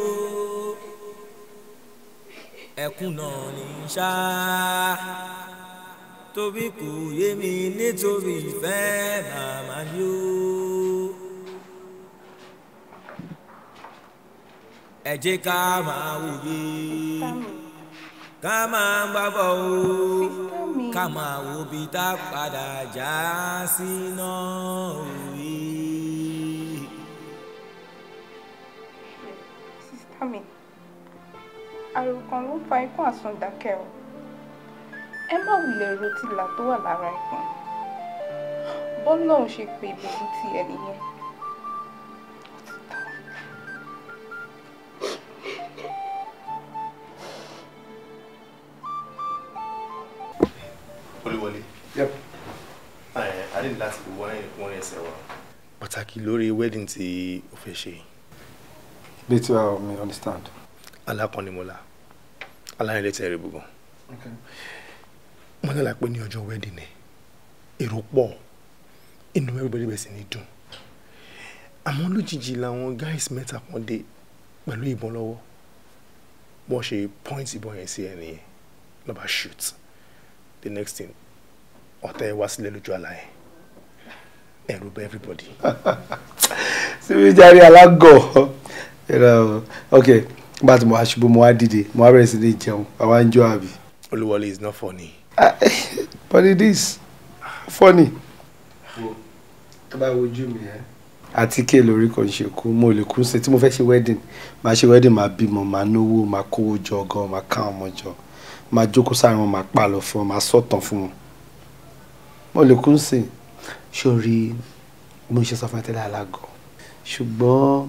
Ẹkún náà ní ṣá. Torí kò yé mi nítorí ìfẹ́ màmá ni ó. Ẹ jẹ́ ká máa wòye, ká máa gbàgbọ́ o, ká máa wo bí tá padà já sí náà òye. Sísítà mi, àròkàn ló ń fa ikú àsundàkẹ́ o. Ẹ má wulẹ̀ ro tìlà tó wà lára ẹ̀gbọ́n. Bọ́lọ́run ṣe pé ìbùkún ti ẹ̀ nìyẹn. Olúwọlé. Yep. A ní láti wọ́n ẹsẹ̀ wa. Pàtàkì lórí wedding tí o fẹ́ ṣe. Bí tí wàá mi understand. Alákọ̀ọ́nimọ̀lá, aláìlẹ́tẹ̀ rẹ̀ gbogbo. Mo ní lápẹ́ ní ọjọ́ wedding ẹ̀, èrò pọ̀, inú everybody bẹ̀rẹ̀ sí ní dùn. Àmọ́ lójijì làwọn guys mẹ́ta kan dé pẹ̀lú ìbọn lọ́wọ́. Wọ́n ṣe point ìbọn yẹn sí ẹni yẹn, ló bá shoot. The next thing, ọ̀tá ẹ wá sílẹ̀ lójú àlá ẹ̀. Ẹ̀rù bà everybody. Síbi jàre alágọ̀. Okay, Nígbà tí mo wá ṣubú, mo wá dìde, mo wá bẹ̀rẹ̀ sí ní jẹun, àwa ń jó àbí. Olúwọlé is not funny. But it is funny. Tó bá wojú mi ẹ. Àtíkè lórí kò ń ṣe kú, mo lè kú sí tí mo fẹ́ ṣe wedding. Màá ṣe wedding, màá bímọ, màá náwó, màá kówó jọ gan, màá ká ọmọ jọ. Màá jókòó sáàrin wọn, màá pàlọ́ fún wọn, màá sọ̀tàn fún wọn. Mo lè kú sí. Sórí mo ṣe sọ fún ẹ tẹ́lẹ̀ alágọ̀. Ṣùgbọ́n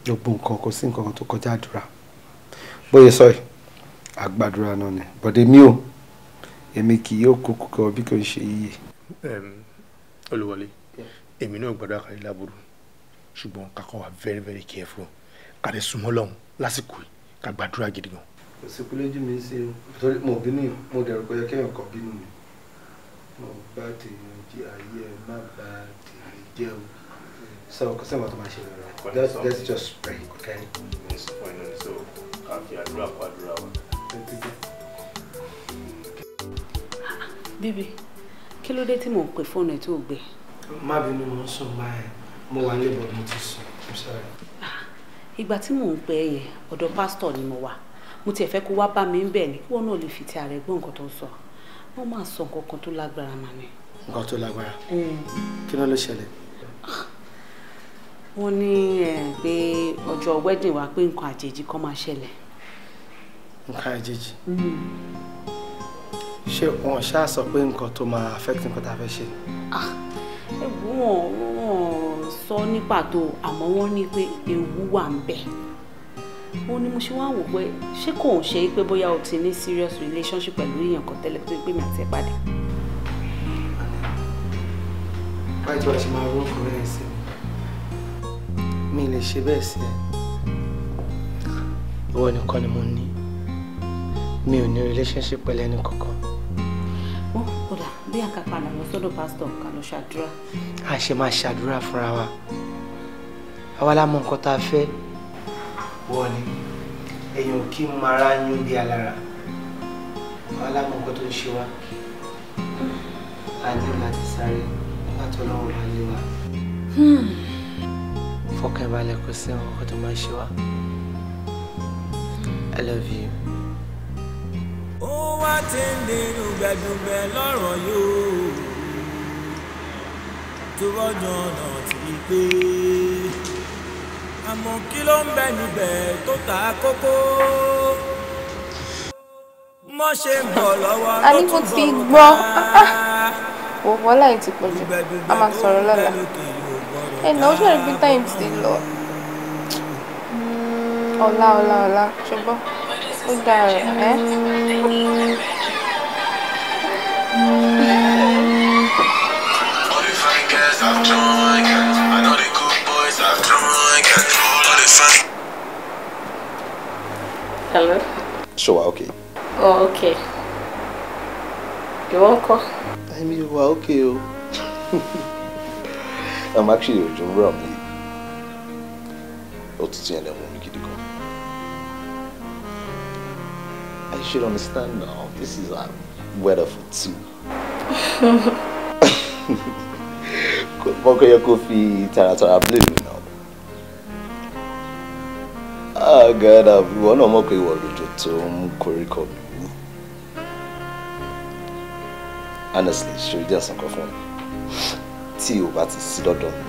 gbogbo nǹkan kò sí nǹkan kan tó kọjá àdúrà. Bóyá sọ yìí, àgbàdúrà náà ni. Bọ̀dé mi ò, èmi kì yóò kú kúkọ bí kò ń ṣe yíyẹ. Olúwọlé, èmi náà gbọ́dọ̀ àkàrí láburú, ṣùgbọ́n ká kàn wà very very careful, ká lè súnmọ́ Ọlọ́run lásìkò yìí, ká gbàdúrà gidi gan. Kò sí kú lójú mi sí o, torí mo bínú yìí, mo dẹ̀rù pé kéèyàn kan bínú mi. Mo bá tèèyàn jẹ ayé ẹ, má bá tèmi jẹ́ o. So kò sí nǹkan tó máa ṣe lọ́rọ̀. Let's just pray, okay? Mi sọ fún ẹ náà, so ká fi àdúrà kó àdúrà wa. Bíbí, kí ló dé tí mò ń pè fóònù ẹ̀ tó gbé? Má bínú, mo ń sùn báyìí. Mo wà níbọ̀, mo ti sùn. I'm sorry. Ìgbà tí mò ń pè ẹ́ yẹn, ọ̀dọ̀ pásítọ̀ ni mo wà. Mo tiẹ̀ fẹ́ kó wá bá mi ń bẹ̀ ni kí wọ́n náà lè fi ti ààrẹ gbọ́ nǹkan tó ń sọ. Wọ́n máa sọ nǹkan kan tó lágbára mà ni. Nǹkan tó lágbára? Kí ló ṣẹlẹ̀? Wọ́n ní pé ọjọ́ wedding wa pé nǹkan àjèjì kan máa ṣẹlẹ̀. Nǹkan àjèjì? Ṣé wọn ṣáà sọ pé nǹkan tó máa affect nǹkan tá a fẹ́ ṣe? Wọ́n sọ ní pàtó, àmọ́ wọ́n ní pé ewu wà ń bẹ̀. Ó ní mo ṣe wá wò pé ṣé kò ń ṣe pé bóyá o ti ní serious relationship pẹ̀lú èèyàn kan tẹ́lẹ̀ tó gbé mi àti ẹ̀ pàdé. Báyìí tí wàá ṣe máa rú ọkùnrin ẹ̀ sí mi, mi lè ṣe bẹ́ẹ̀ sí ẹ. Ìwọ nìkan ni mo ní, mi ò ní relationship pẹ̀lú ẹni kankan. Wọ́n kódà bí àká padà lọ sọ́dọ̀ pásítọ̀ ká lọ ṣàdúrà. A ṣe máa ṣàdúrà fúnra wa, àwa la mọ nǹkan tá a fẹ́. Wọ́n ní èèyàn kí n máa ra yún bí alára, àwa la mọ nǹkan tó ń ṣe wá. A ní láti sáré nígbà tó lọ́wọ́ bá lé wa. Fọkàn balẹ̀, kò sí nǹkan tó máa ṣe wá. I love you. Ó wá ti ń di dùgbẹ̀dùgbẹ̀ lọ́rọ̀ yóò tó rọ́jò ọ̀nà tí pé, àmọ́ kí ló ń bẹ níbẹ̀ tó ta kókó mọ́ ṣe ń bọ̀ lọ́wọ́ A ní ló mo tún ti bọ̀ gbọ́. Wò wọ́lá yìí ti pọ̀ jù, a máa sọ̀rọ̀ lọ́la. Ẹ̀ náà ó ṣàrí pé time ti lọ. Ọ̀la ọ̀la ọ̀la, ṣùgbọ́n ó dáa rẹ̀ ẹ́. All the fine girls I've drunk, I know the good boys I've drunk. All the fine. Hello? Ṣé wàá okay? Oh, okay. Ìwọ ńkọ́? Èmi wà okay o. I'm actually òjò ń rọ̀ mí. Òtútù yẹn lè mú mi gidi gan. I should understand now. This is a weather for two. Mọ́kọ́ yẹ kó fi taratara blame mi now. Ah, God, ìwọ náà mọ̀ pé ìwọ lójó tó ń koríko mi wú. Honestly, ṣe o jẹ́ ẹ̀sán kan fún mi? Tí o bá ti sí lọ́dọ̀ mi,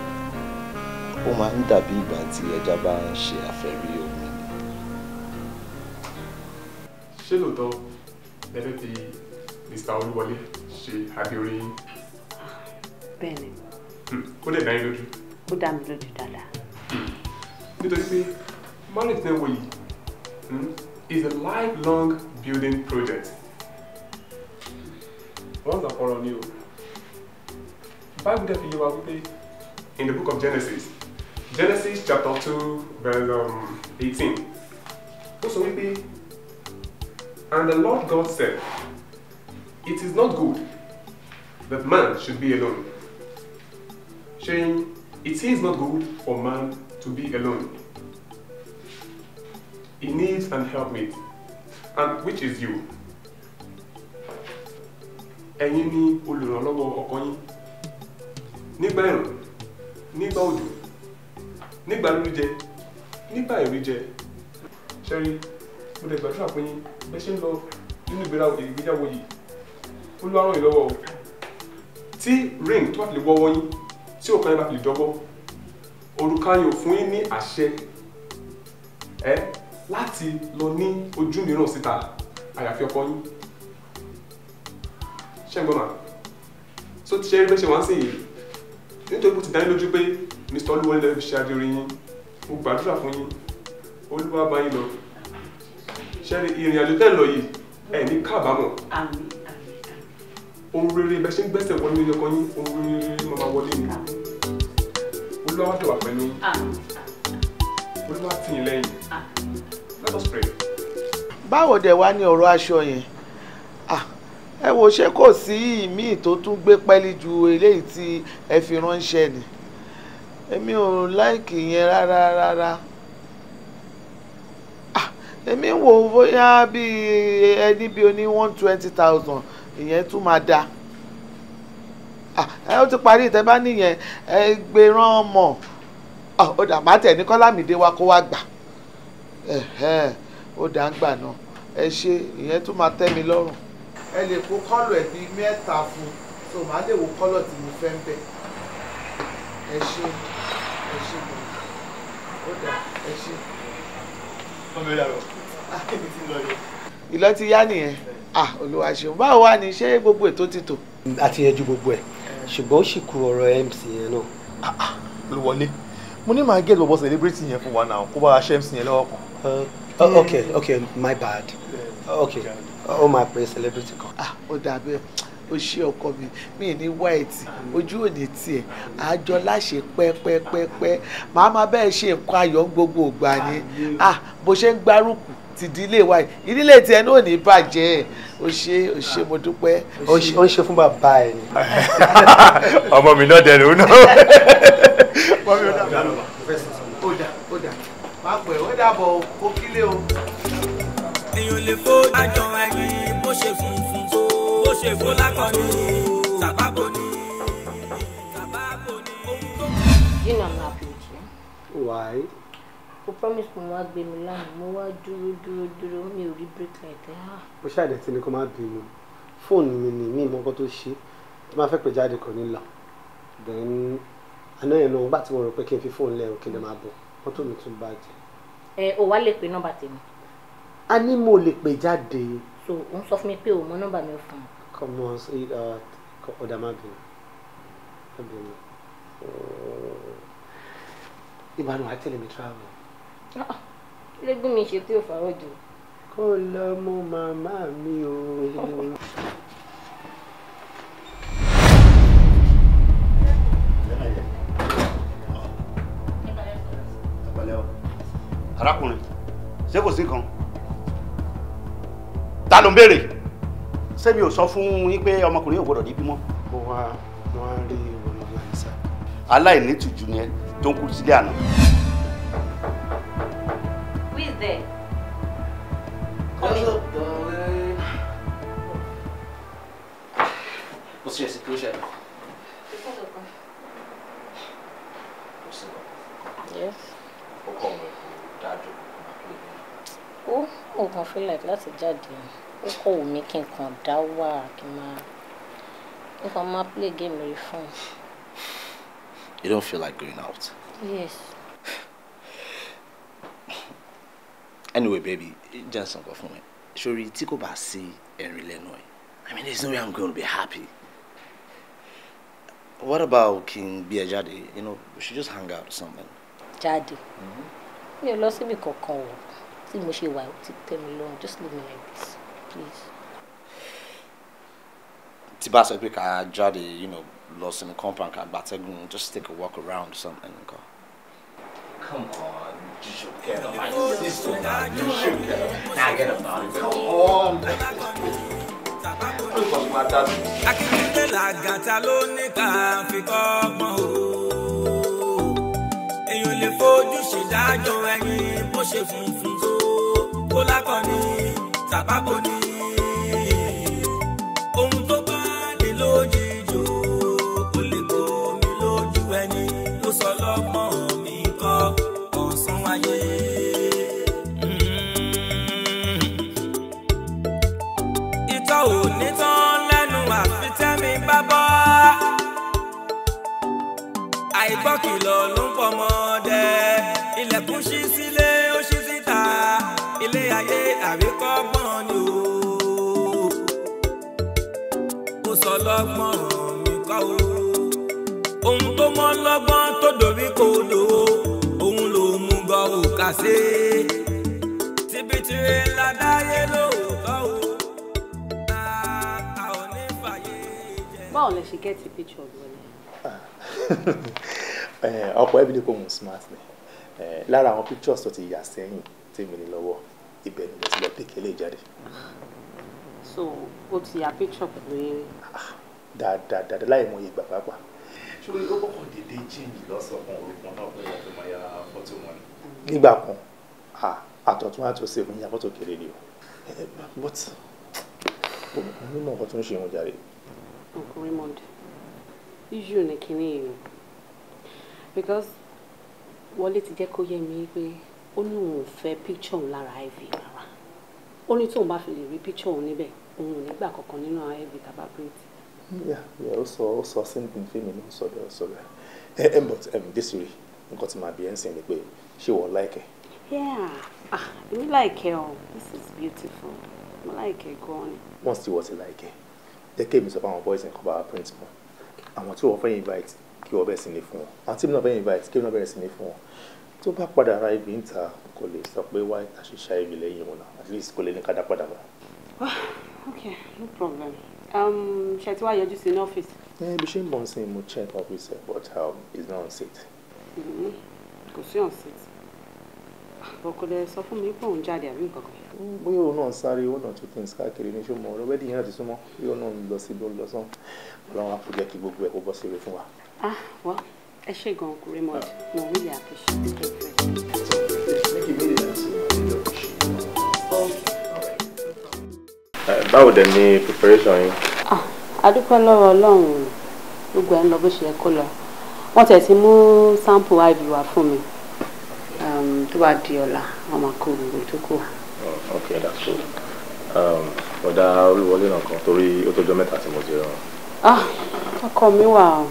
ó máa ń dàbí ìgbà tí ẹja bá ń ṣe àfẹ́rí omi ni. Ṣé lóòótọ́ lẹ́fẹ̀ẹ́ fi Mr. Olúwọlé ṣe adé orí yín? Bẹ́ẹ̀ni. Ó dẹ̀ dá yín lójú? Ó dá mi lójú dáadáa. Nítorí pé marriage tẹ́ wò yìí is a lifelong building project. Once and for all ni o. Bible dẹ̀ fi yé wa wípé in the book of Genesis, Genesis chapter 2 verse 18, ó sọ wípé, "And the Lord God said, it is not good that man should be alone." Saying, it is not good for man to be alone. He needs an helpmate, and which is you. Ẹ̀yin ni olùrànlọ́wọ́ ọkọ yín. Nígbà ẹ̀rùn, nígbà òjò, nígbà rírí jẹ, nígbà ìrí jẹ. Ṣẹ́rí, mo lè gbàdúrà fún yín bẹ́ẹ̀ ṣe ń lọ nínú ìgbéyàwó yìí. Olúwa ràn yín lọ́wọ́ o. Tí ring tó bá fi lè wọ́wọ́ yín, tí òkà yín bá fi lè dọ́wọ́, òrùka yín ò fún yín ní àṣẹ ẹ láti lọ ní ojú mìíràn síta àyàfi ọkọ yín. Ṣé ń gbọ́ mà? So ti ṣe rí bẹ́ẹ̀ ṣe wá ń sìn yìí, nítorí bó ti dá yín lójú pé Mr. Olúwọlé lè fi ṣe adé orí yín, mo gbàdúrà fún yín, Olúwa bá yín lọ. Ṣé rí ìrìn àjò tẹ́ lọ yìí, ẹ ní kábàámọ̀. Ohun rere bẹ́ẹ̀ ṣe ń gbẹ́sẹ̀ wọlé ní ọkọ yín, ohun rere máa wọlé ni. Olúwa wá dẹ̀wà pẹ̀lú yín. Olúwa tì yín lẹ́yìn. Let us pray. Báwo dẹ̀ wá ní ọ̀rọ̀ aṣọ yẹn? Ẹ wo, ṣé kò sí ìmíì tó tún gbé pẹ́lí ju eléyìí tí ẹ fi ránṣẹ́ ni? Èmi ò láìkì yẹn rárá rárá. Èmi ń wò bóyá bí ẹni bí oní 120,000 ìyẹn tún máa da. Ẹ ó ti parí ìtẹ́ bá nìyẹn, ẹ gbé rán mọ̀. Ó dà má tẹ̀ ní Kọ́lámídé wa kó wá gbà. Ó dà ń gbà náà. Ẹ ṣe ìyẹn tún máa tẹ́ mi lọ́rùn. Ẹ lè kó kọ́lọ̀ ẹ̀ bíi mẹ́ta fún un, so màá lè wo kọ́lọ̀ tí mo fẹ́ ń bẹ̀. Ẹ ṣe, ẹ ṣe gan. Ó dà, ẹ ṣe. Ìlọ ti yá nìyẹn. Olúwa ṣeun. Báwo wá ni, ṣé gbogbo ètò ti tò? A ti yanjú gbogbo ẹ̀, ṣùgbọ́n ó sì kù ọ̀rọ̀ MC yẹn náà. Olúwọlé, mo ní màá get bọ̀bọ̀ celebrity yẹn fún wa náà, kó bá a ṣe MC yẹn lọ́wọ́ kan. Okay, my bad. Okay, ó máa pe celebrity kan. Ó dàbí ó ṣe ọkọ mi, mi ní white, ojú ò ní tiẹ̀, àjọ láṣẹ pẹ́pẹ́pẹ́pẹ́, màá máa bẹ́ẹ̀ ṣe nǹkan ayọ̀ gbogbo ìgbà ni. Bó ṣe ń gbárùkù ti ìdílé wa yìí, ìdílé tiẹ̀ náà ò ní bàjẹ́. Ó ṣe, ó ṣe, mo dúpẹ́. Ó ń ṣe fún bàbá ẹ ni. Ọmọ mi náà dẹnu náà. Ó dà, ó dà, má pẹ́, ó dàbọ̀, ó kílé o. Èèyàn lè fo àjọ ẹyin bó ṣe funfun tó, bó ṣe fo lákọni, tàbábò ni, tàbábò ni, ohun tó. You know I'm not happy with you. Why? O promise mo wá gbé mi lánàá, mo wá dúró dúró dúró, mi ò rí break light ẹ. Mo ṣàdẹ̀ tí ni kò má bínú. Fóònù mi ni mi mọ nǹkan tó ṣe, tí máa fẹ́ pè jáde kò ní lọ. Then àná yẹn náà, nígbà tí mo rò pé kí n fi fóònù lẹ̀ kí n lè máa bọ̀, mọ́tò mi tún bàjẹ́. Ẹ o wá lè pe nọ́mbà tèmi. A ní mo lè pè jáde. So o ń sọ fún mi pé o mọ nọ́mbà mi fún un. Come on, ọ̀dà má bínú. Má bínú. Ìbánu wa tẹ̀lé mi travel. Lẹ́gùn mi ṣe tí ò fàárọ̀ jù. Kó lọ mú màmá mi o. Arákùnrin, ṣé kò sí nǹkan? Ta ló ń béèrè? Ṣé mi ò sọ fún yín pé ọmọkùnrin yóò gbọdọ̀ débi mọ́? Mo wá rí ìwọ̀n láìsá. Aláìní tìjú ni ẹ tó ń kú sílé àná. Who is there? What's up, darling? What's your situation? Yes. Ó mo kàn feel like láti jáde, ó kọ̀ wù mí kí n kàn dá wà, kí n máa play game lórí phone. You don't feel like going out? Yes. Anyway, baby, just nǹkan fún mi. Sori tí kò bá sí ẹ̀rín lẹ́nu ẹ̀, I mean, there's no way I'm going to be happy. What about kí n gbé ẹ jáde? You know, we should just hang out or something. Jáde? Mi ò lọ síbi kankan o. Tí mo ṣe wà ó ti tẹ́ mi lọ́rùn. Just leave me like this, please. Tí bá sọ pé ká jáde, you know, lọ sínú compound ká gbàtẹ́gùn, just take a walk around or something. Come on, you should get up. My sister, you should get up. Now get up, darling. Come on. Akíndé làgàtà ló ní ká fi kọ́gbọ́n o. Èèyàn lè fojú ṣèdájọ́ ẹyin bó ṣe funfun tó, kó lákọni, tàbábò ni. Ohun tó bá ní lójijì o, kò lè bomi lójú ẹni tó sọ lọ́gbọ́n mi kọ́ ọ̀sán ayé. àríkọ́gbọ́n ni o. Ó sọ lọ́gbọ́n mi kọ́ o. Ohun tó mọ́ lọ́gbọ́n tó dorí kodò òun ló mú gan òkà sí. Tibitire ládáyé lóòótọ́ o. A ò ní fàyè jẹ. Báwo lẹ ṣe get picture wọlé? Ọkọ ẹbí ni kò mú smart ni. Lára àwọn pictures tó ti yà sẹ́yìn tèmi ní lọ́wọ́, ibẹ̀ ni mo ti lọ pick eléyìí jáde. So o ti ya picture pẹ̀lú yín rí? Dáadáa dáadáa láì mọ iye ìgbà pàápàá. Ṣé o kọ́kọ́ dédé change lọ́sọ̀kan orúkọ náà pé wọ́n fẹ́ máa ya fọ́tò wọn ni? Nígbà kan, àtọ̀tún àtòsí òun ya fọ́tò kéré ni o. But mo ní mọ̀ nǹkan tó ń ṣe òun jáde. Uncle Raymond, issue ni kinní yìí o. Because Wọlé ti jẹ́ kó yé mi pé ó ní òun ò fẹ́ picture òun lára IV rárá. Ó ní tóun bá fi lè rí picture òun níbẹ̀, òun ò ní gbà kankan nínú àwọn IV tàbá print. Yeah, ó sọ same thing fún mi, ó sọ bẹ́ẹ̀, ó sọ bẹ́ẹ̀. But Desire, nǹkan tí màá bí ẹ̀ ń sìn ni pé ṣé wọ́n like ẹ̀? Yeah, ah, èmi like ẹ o, this is beautiful. Mo like ẹ gan ni. Once tí wọ́n ti like ẹ̀, jẹ́ kí èmi sọ fún àwọn boys nǹkan bá wa print mọ́. Àwọn tí wọ́n fẹ́ invite kí wọ́n bẹ̀rẹ̀ sí ní fún wọn. Àwọn tí mi náà fẹ́ invite kí wọ́n náà bẹ̀rẹ̀ sí ní fún wọn. Tó bá padà ra ibi ń ta, kò lè sọ pé wá àṣìṣe ibi lẹ́yìn wọn náà, at least kò lè ní kádà padà mọ́. Okay, no problem. Ṣé tí wàá yọjú sí ní ọ́fíìsì? Bí ṣe ń bọ̀ sí mo check office but it's not on seat. Kò sí on seat. Kò lè sọ fún mi pé òun jáde àbí nǹkan kan. Bóyá òun náà sáré one or two things káàkiri ní ṣó mọ ọ̀rọ̀ wedding yẹn láti súnmọ́, bóyá òun náà ń lọ síbi ó ń lọ sán. Ọlọ́run á kò jẹ́ kí gbogbo ẹ̀ kó bọ́ sí ire fún wa. Ah, well, ẹ ṣé gan, Uncle Raymond. Mo really appreciate everything. Báwo dẹ̀ ni preparation yín? Ah, a dúpẹ́ lọ́wọ́ Ọlọ́run, gbogbo ẹ̀ ń lọ bó ṣe yẹ kó lọ. Wọ́n tẹ̀ ti mú sample IV wá fún mi. Tó bá di ọ̀la, wọ́n máa kó gbogbo tó kù wá. Okay, that's good. Ọ̀dà Olúwọlé náà kan torí ó tọ́jọ́ mẹ́ta tí mo ti rán. Ah, ọkọ mi wà ó.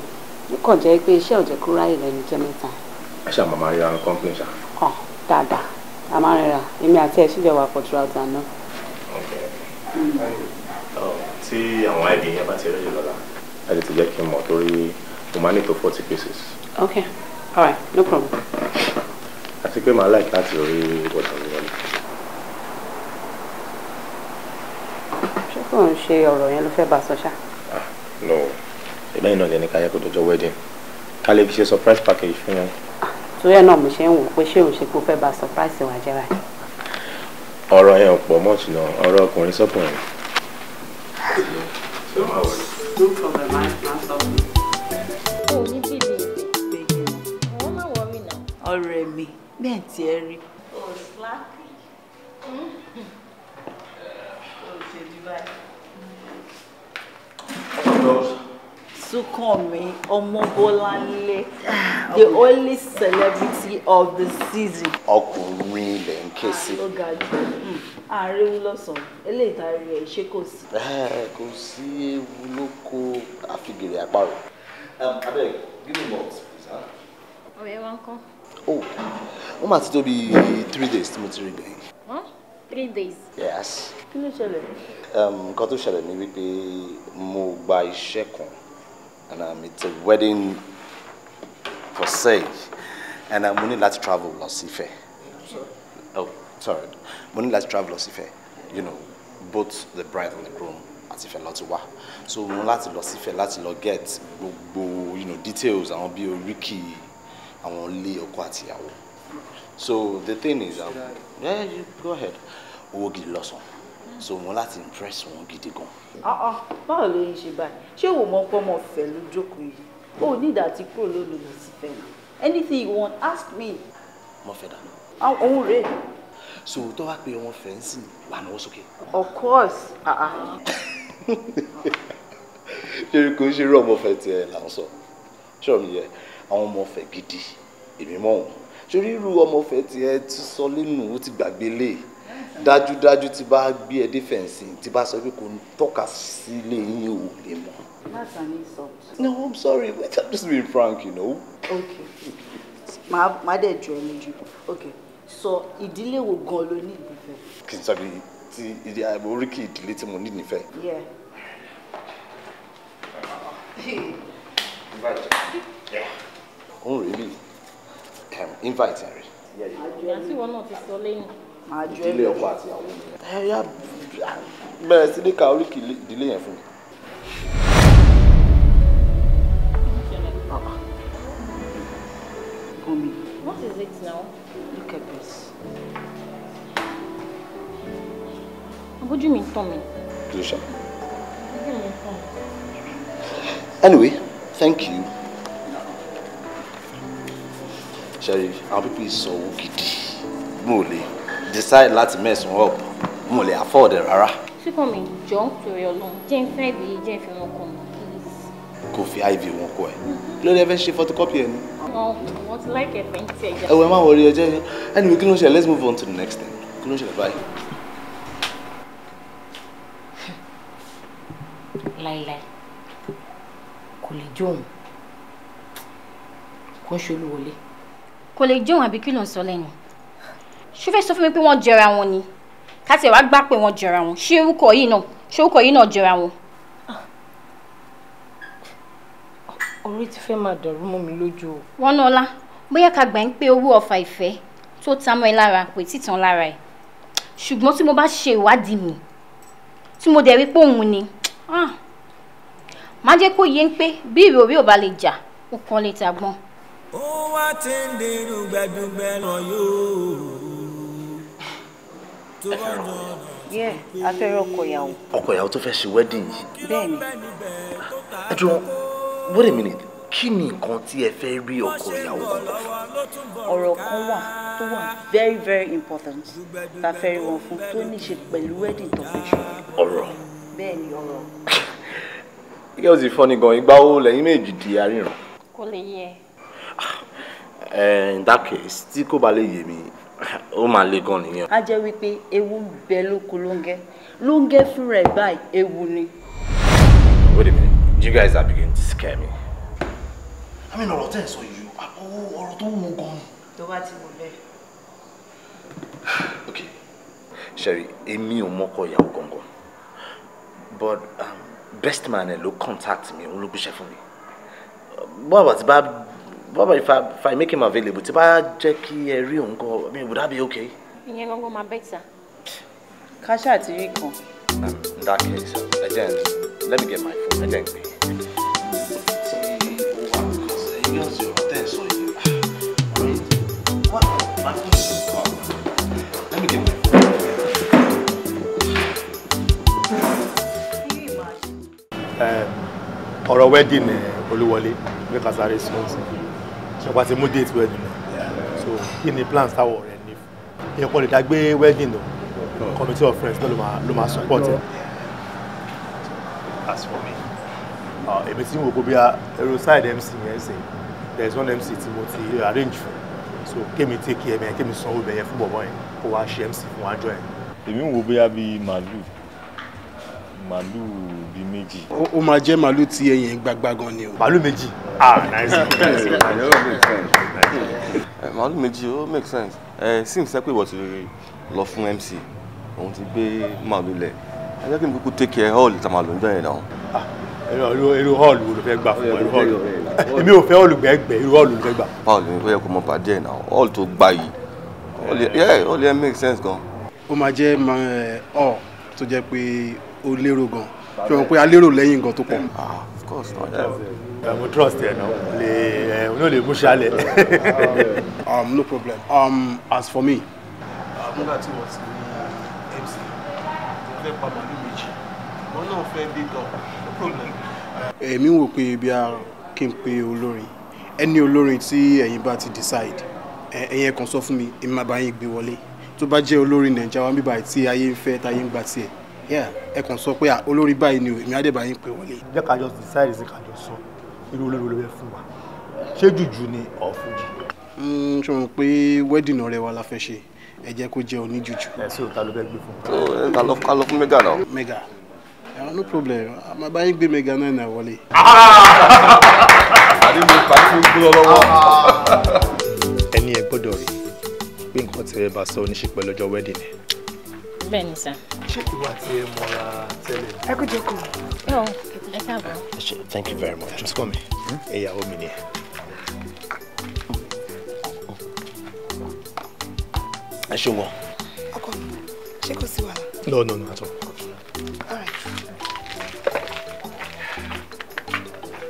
Ó kàn jẹ́ pé iṣẹ́ ò jẹ́ kó ráyè lẹ́nu jẹ́ mẹ́ta. Ẹ ṣáà máa ríra ní company ṣá. Ọ̀ dáadáa, a máa ń ríra. Èmi àti ẹ̀ ṣì jọ wà pọ̀ throughout àná. Okay. Tí àwọn ID yẹn bá ti rẹ́yìn lọ́la, ẹ lè ti jẹ́ kí n mọ̀ torí mo máa ní tó 40 pieces. Okay, all right, no problem. Àti pé màá like láti rí ọ̀dà Olúwọlé. Ṣé kò ń ṣe ọ̀rọ̀ yẹn ló fẹ́ bá a sọ ṣá? No, ìbẹ́yìn náà lè ní ká yẹ kó dọjọ́ wedding. Ká lè fi ṣe surprise package fún wọn. Torí ẹ̀ náà mo ṣe ń wò pé ṣé òun ṣe pé ó fẹ́ bá surprise wa jẹ́ báyìí. Ọ̀rọ̀ yẹn ò pọ̀ much náà, ọ̀rọ̀ ọkùnrin sọ́kùnrin. No problem, máa sọ fún mi. O ní bíbí ìpè. Wọ́n máa wọrí náà. Ọ̀rẹ́ mi, bẹ́ẹ̀ tí ẹ rí. O slack. O ṣe jù báyìí. Súnkànmí Ọmọbọ́láńlé, the only celebrity of the season. Ọkùnrin ilẹ̀ ń ké sí. Ó ga jù. Ààrẹ ewu lọ́sàn-án, eléyìí tá a rí ẹ̀ ṣé kò sí. Kò sí ewu lóko àfigèrè àparò. Abeg, give me malt, please. Huh? Ọ̀rẹ́ wa ń kọ́. Oh, ó máa ti tó bí 3 days tí mo ti rí gbẹ̀yìn. 3 days. Yes. Kí ló ṣẹlẹ̀? Nǹkan tó ṣẹlẹ̀ ni wípé mo gba iṣẹ́ kan and it's a wedding for sale and mo ní láti travel lọ sí Ifẹ̀. Oh, sorry. Mo ní láti travel lọ sí Ifẹ̀. You know, both the bride and the groom àti Ifẹ̀ lọ ti wá. So mo ní láti lọ sí Ifẹ̀ láti lọ get gbogbo, you know, details àwọn bí oríkì àwọn ilé ọkọ àti ìyàwó. So the thing is, yeah, you go ahead. Owó gidi lọ́sàn. So mo láti impress wọn gidi gan. Báwo ló ń ṣe báyìí? Ṣé o mọ̀ pé ọmọ ọ̀fẹ́ ló jókòó yìí? O ní ìdá tí kúrò lólu lọ sí fẹ́ náà. Anything you want, ask me. Mo fẹ́ dà. Òun rèé. So tó bá pe ọmọ fẹ́ ń sìn wà náwó sókè. Of course. Ṣé kò ń ṣe irú ọmọ ọ̀fẹ́ tiẹ̀ là ń sọ? Ṣé ọ̀rọ̀ mi yẹ? Àwọn ọmọ ọ̀fẹ́ gidi, èmi mọ̀ wọ́n. Ṣé irú ọmọ ọ̀fẹ́ tiẹ̀ ti sọ lẹ́nu ó ti gbàgbé lé? Dájúdájú tí bá gbé ẹ dé fẹ̀ǹsì tí bá sọ pé kò tọ́ka sílé yín ò lè mọ̀. That's an insult. No, I'm sorry. Wait, I'm just being frank, you know. Okay. Màá dẹ̀ jọ ẹ lójú. Okay. Sọ ìdílé wo gan ló ní ìgbìfẹ́? sí. Kí n sọ bí ti oríkì ìdílé tí mo ní nífẹ̀ẹ́. Yeah. Invite. Òun rèé bí invite ẹ̀ rẹ̀. Àti ìwọ náà ti sọ lẹ́yìn. Ìdílé ọkọ àti ìyàwó mi. Ẹ yá bẹ̀rẹ̀ sí ní ka oríkì ìdílé yẹn fún mi. Gumi. What is it now? Look at this. Abojú mi ń tàn mí. Kí ló ṣe? Ojú mi ń tàn mí. Anyway, thank you. Sherry, àwọn people sọ owó gidi. Mo lè decide láti mess wọn up. Mo lè afford ẹ̀ rárá. Súnkànmí, jọ̀ọ́ torí Ọlọ́run, jẹ́ ń fẹ́ bí jẹ́ ń fi wọn kàn mí, please. Kò fi IV wọn kọ ẹ̀. Kí ló dé fẹ́ ṣe photocopy ẹ̀ ni? Wọ́n ti láìkẹ̀ fẹ́ ń tẹ̀ ẹ̀já. Ẹ wọ ẹ má wọrí ẹ jẹ́. Anyway, kí ló ń ṣẹlẹ̀? Let's move on to the next thing. Kí ló ń ṣẹlẹ̀ báyìí? Láíláí, kò lè jóun, kò ń ṣe Olúwọlé. Kò lè jóun àbí kí ló ń sọ lẹ́nu? Ṣó fẹ́ sọ fún mi pé wọ́n jọra wọn ni? Ká tiẹ̀ wá gbà pé wọ́n jọra wọn. Ṣé orúkọ yìí náà? Ṣé orúkọ yìí náà jọra wọn? Orí ti fẹ́ máa dàrú mọ́ mi lójú o. Wọ́n ná ọlá, bóyá ká gbà ń pé owó ọfà ìfẹ́ tó ta mọ́ ẹ lára kò tí tán lára ẹ̀. Ṣùgbọ́n tí mo bá ṣe ìwádìí mi, tí mo dẹ̀ rí pé òun ni, má jẹ́ kó yé ń pé bí ìròrí ò bá lè jà, ó kàn lè ta gbọ́n. Ó wá ti ń di dùgbẹ́dùgbẹ́ lọ yóò. Yeah, a fẹ́ rí ọkọ ìyàwó. Ọkọ ìyàwó tó fẹ́ ṣe wedding yìí. Bẹ́ẹ̀ni. Ẹ dúró, wait a minute, kí ni nǹkan tí ẹ fẹ́ rí ọkọ ìyàwó gangan fún? Ọ̀rọ̀ kan wà tó wà very very important tá a fẹ́ rí wọn fún tó ní ṣe pẹ̀lú wedding tó fẹ́ ṣe. Ọ̀rọ̀? Bẹ́ẹ̀ni, ọ̀rọ̀. Girls yìí fọ́ni gan, ìgbà wo lẹ́yìn méjì di aríran? Kò lè yé ẹ. In that case, tí kò bá lè yé mi, ó máa le gan nìyẹn. A jẹ́ wípé ewu ń bẹ lóko Lóńgẹ́. Lóńgẹ́ fúnra ẹ̀ báyìí ewu ni. Wait a minute, you guys are beginning to scare me. I mean, ọ̀rọ̀ tẹ́ ẹ̀ sọ yìí, ọ̀rọ̀ tó wù gan ni. Tó bá ti wù bẹ́ẹ̀. Okay, Sherry, èmi ò mọ́kọ ìyàwó gangan, but best man ẹ̀ ló contact mi, òun ló gbéṣẹ́ fún mi. Bọ́ọ̀bà tí bá bọ́ọ̀bà if I make him available, tí bá jẹ́ kí ẹ rí òun kọ́, I mean, would that be okay? Ìyẹn gangan máa better. Ká ṣáà ti rí kan. In that case, again, let me get my phone. Again, pé. Let me get my phone. Ọ̀rọ̀ wedding Olúwọlé bí Kasare sọ ṣọpa ti mú date wedding náà, so kí ni plans táwọn ọ̀rẹ́ ní? Èèyàn kan lè dá gbé wedding o, committee of friends náà ló máa support ẹ. As for me, èmi tí mo kó bí ẹrú side MC yẹn sìn, there is one MC tí mo ti arrange fún, so kémi take care mi, kémi sanwó ibẹ̀ yẹn fún bọ̀bọ̀ yẹn kó wá ṣe MC fún wájọ yẹn. Èmi ń wo bóyá bíi màálù bíi méjì. Ó máa jẹ́ màálù tí ẹyìn gbagba gan ni o. Màálù méjì, ah nice. Màálù méjì ó make sense. Sim sẹ́ pé ìwọ ti lọ fún MC, òun ti gbé màálù lẹ̀. Ẹ jẹ́ kí n kúkú take care hall tá máa lò ń jọ yẹn náà. Irú hall wo ló fẹ́ gbà fún irú hall? Èmi ò fẹ́ hall gbẹ́gbẹ́, irú hall ló fẹ́ gbà. Hall ni ó yẹ kó mọ pàdé ẹ̀ náà, hall tó gbà yìí. Hall yẹn make sense gan. Ó máa jẹ́ hall tó jẹ́ pé ó lérò gan, ṣé wọn pé a lérò lẹ́yìn gan tó pọ̀. Of course na. Mo trust ẹ náà, lè ẹ ò lè mú ṣálẹ̀. No problem. As for me. Nígbà tí wọ́n ti ní MC, mo fẹ́ pa màálù méjì, wọn náà fẹ́ big up, no problem. Èmi ń wò pé bí a kí n pe olórin, ẹni olórin tí ẹ̀yin bá ti decide, ẹ̀yin kan sọ fún mi, èmi máa bá yín gbé wọlé. Tó bá jẹ́ olórin Nàìjíríà wa bíbáyìí tí ayé ń fẹ́ táyé ń gbà tiẹ̀, ẹ kàn sọ pé olórin báyìí ni o, èmi á dẹ̀ bá yín pè wọlé. Jẹ́ ká jọ decide sí ká jọ sọ irú olórin wo ló fẹ́ fún wa, ṣé jùjú ni or fújì? Ṣé o mọ̀ pé wedding ọ̀rẹ́ wa la fẹ́ ṣe, ẹ jẹ́ kó jẹ́ oníjùjú. Ẹ sí òta ló fẹ́ gbé fún. Ká lọ fún mega náà. Mega, no problem, a máa bá yín gbé mega náà wọlé. Àdé mi pàdé mi gbúdọ̀ lọ́wọ́. Ẹni ẹ gbọ́dọ̀ rí pé nǹkan tí ẹ bá sọ ní ṣe pẹ̀lú ọjọ́ wedding ẹ̀. Bẹ́ẹ̀ ni sà. Ṣé ìwà tí ẹ mọra tẹ́lẹ̀? Ẹ kú jókòó. Ẹ káàbọ̀. Thank you very much. Súnkànmí, ìyàwó mi ni ẹ. Ẹ ṣé wọn. Ọkọ mi, ṣé kò sí wàhálà? No, no, no, at all. All right.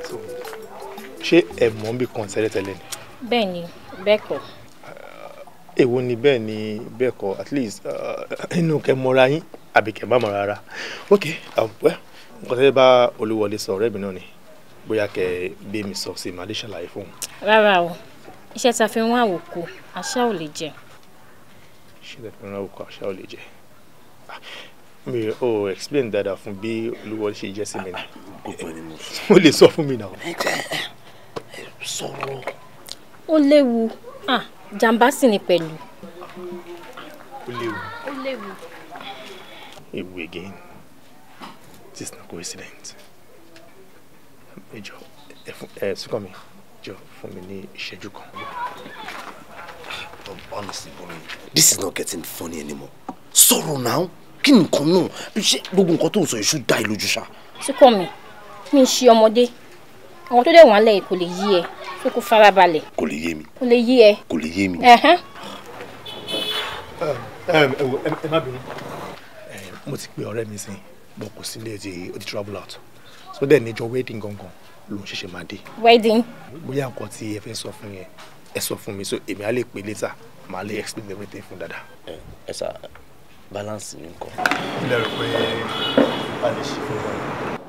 So, ṣé ẹ mọ̀ bí kan tẹ́lẹ̀tẹ́lẹ̀ ni? Bẹ́ẹ̀ ni, bẹ́ẹ̀ kọ́. Èwo ni bẹ́ẹ̀ ni bẹ́ẹ̀ kọ́? At least inú kẹ́ mọ́ra yín àbí kẹ́ má mọ́ra rárá. Ok, well, nǹkan tẹ́lẹ̀ bá Olúwọlé sọ ọ̀rẹ́ mi náà ni bóyá kẹ́ gbé mi sọ sí màá lè ṣàlàyé fún un. Rárá o, iṣẹ́ ta fi ń wá àwòkọ, àṣà ò lè jẹ. Ṣé ta fi ń wá àwòkọ, àṣà ò lè jẹ? Mi ò explain dáadáa fún bí Olúwọlé ṣe jẹ́ sí mi ni. Mo lè sọ fún mi náà. Sọ̀rọ̀. Ó léwu, jàǹbá sì ni pẹ̀lú. Ó léwu. Ó léwu. Ewu again. This is no coincidence. Ẹ jọ̀ọ́, ẹ Súnkànmí, jọ̀ọ́ fún mi ní ìṣẹ́jú kan. Honestly, Bumi, this is not getting funny anymore. Sọ̀rọ̀ now. Kí ni nǹkan náà? Ṣé gbogbo nǹkan tó ń sọ yìí ṣó dá ẹ lójú ṣá? Súnkànmí, mi ń ṣe ọmọdé. Àwọn tó dẹ̀ wọ́n lẹ̀ kò lè yí ẹ, tó kó farabalẹ̀. Kò lè yé mi. Kò lè yí ẹ. Kò lè yé mi. Ẹ má bínú. Mo ti pe ọ̀rẹ́ mi sí, bọ̀ kò sí ilé ó ti travel out. So then níjọ́ wedding gangan ló ń ṣẹ̀ṣẹ̀ máa dé. Wedding. Bóyá nǹkan tí ẹ fẹ́ sọ fún yẹn, ẹ sọ fún mi, so èmi á lè pè later, màá lè explain everything fún dada. Ẹ sà, balance mi ńkọ́. Ilé rẹ̀ pé a lè ṣe fún wa.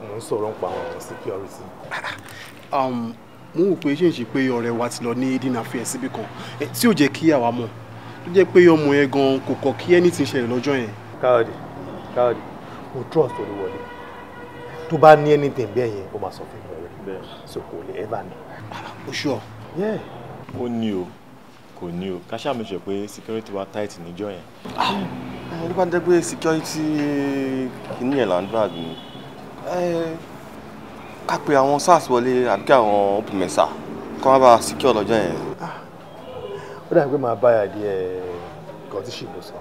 Mo ń sọ̀rọ̀ nípa àwọn security. Mo wò pé ṣé ń ṣe pé ọ̀rẹ́ wa ti lọ ní dinner affair síbì kan tí ò jẹ́ kí àwa mọ̀, tó jẹ́ pé ọmọ yẹn gan kò kọ̀ kí anything ṣẹlẹ̀ lọ́jọ́ yẹn. Káyọ̀dé, Káyọ̀dé, mo trust Olúwọlé. Tó bá ní anything bẹ́ẹ̀ yẹn, ó máa sọ fún mi rẹ̀. So kò lè ever ní. O sure? Yeah. Ó ní o, kò ní o. Ká ṣáà make sure pé security wa tight níjọ́ yẹn. Ló bá ń jẹ́ pé security kìíní yẹn là ń drag ni. Ká pe àwọn SARS wọlé àbí kí àwọn open mesa kọ́ má bàa secure lọ́jọ́ yẹn. Ó dàbí pé màá báyà díẹ̀ nǹkan tí ṣìbò sọ.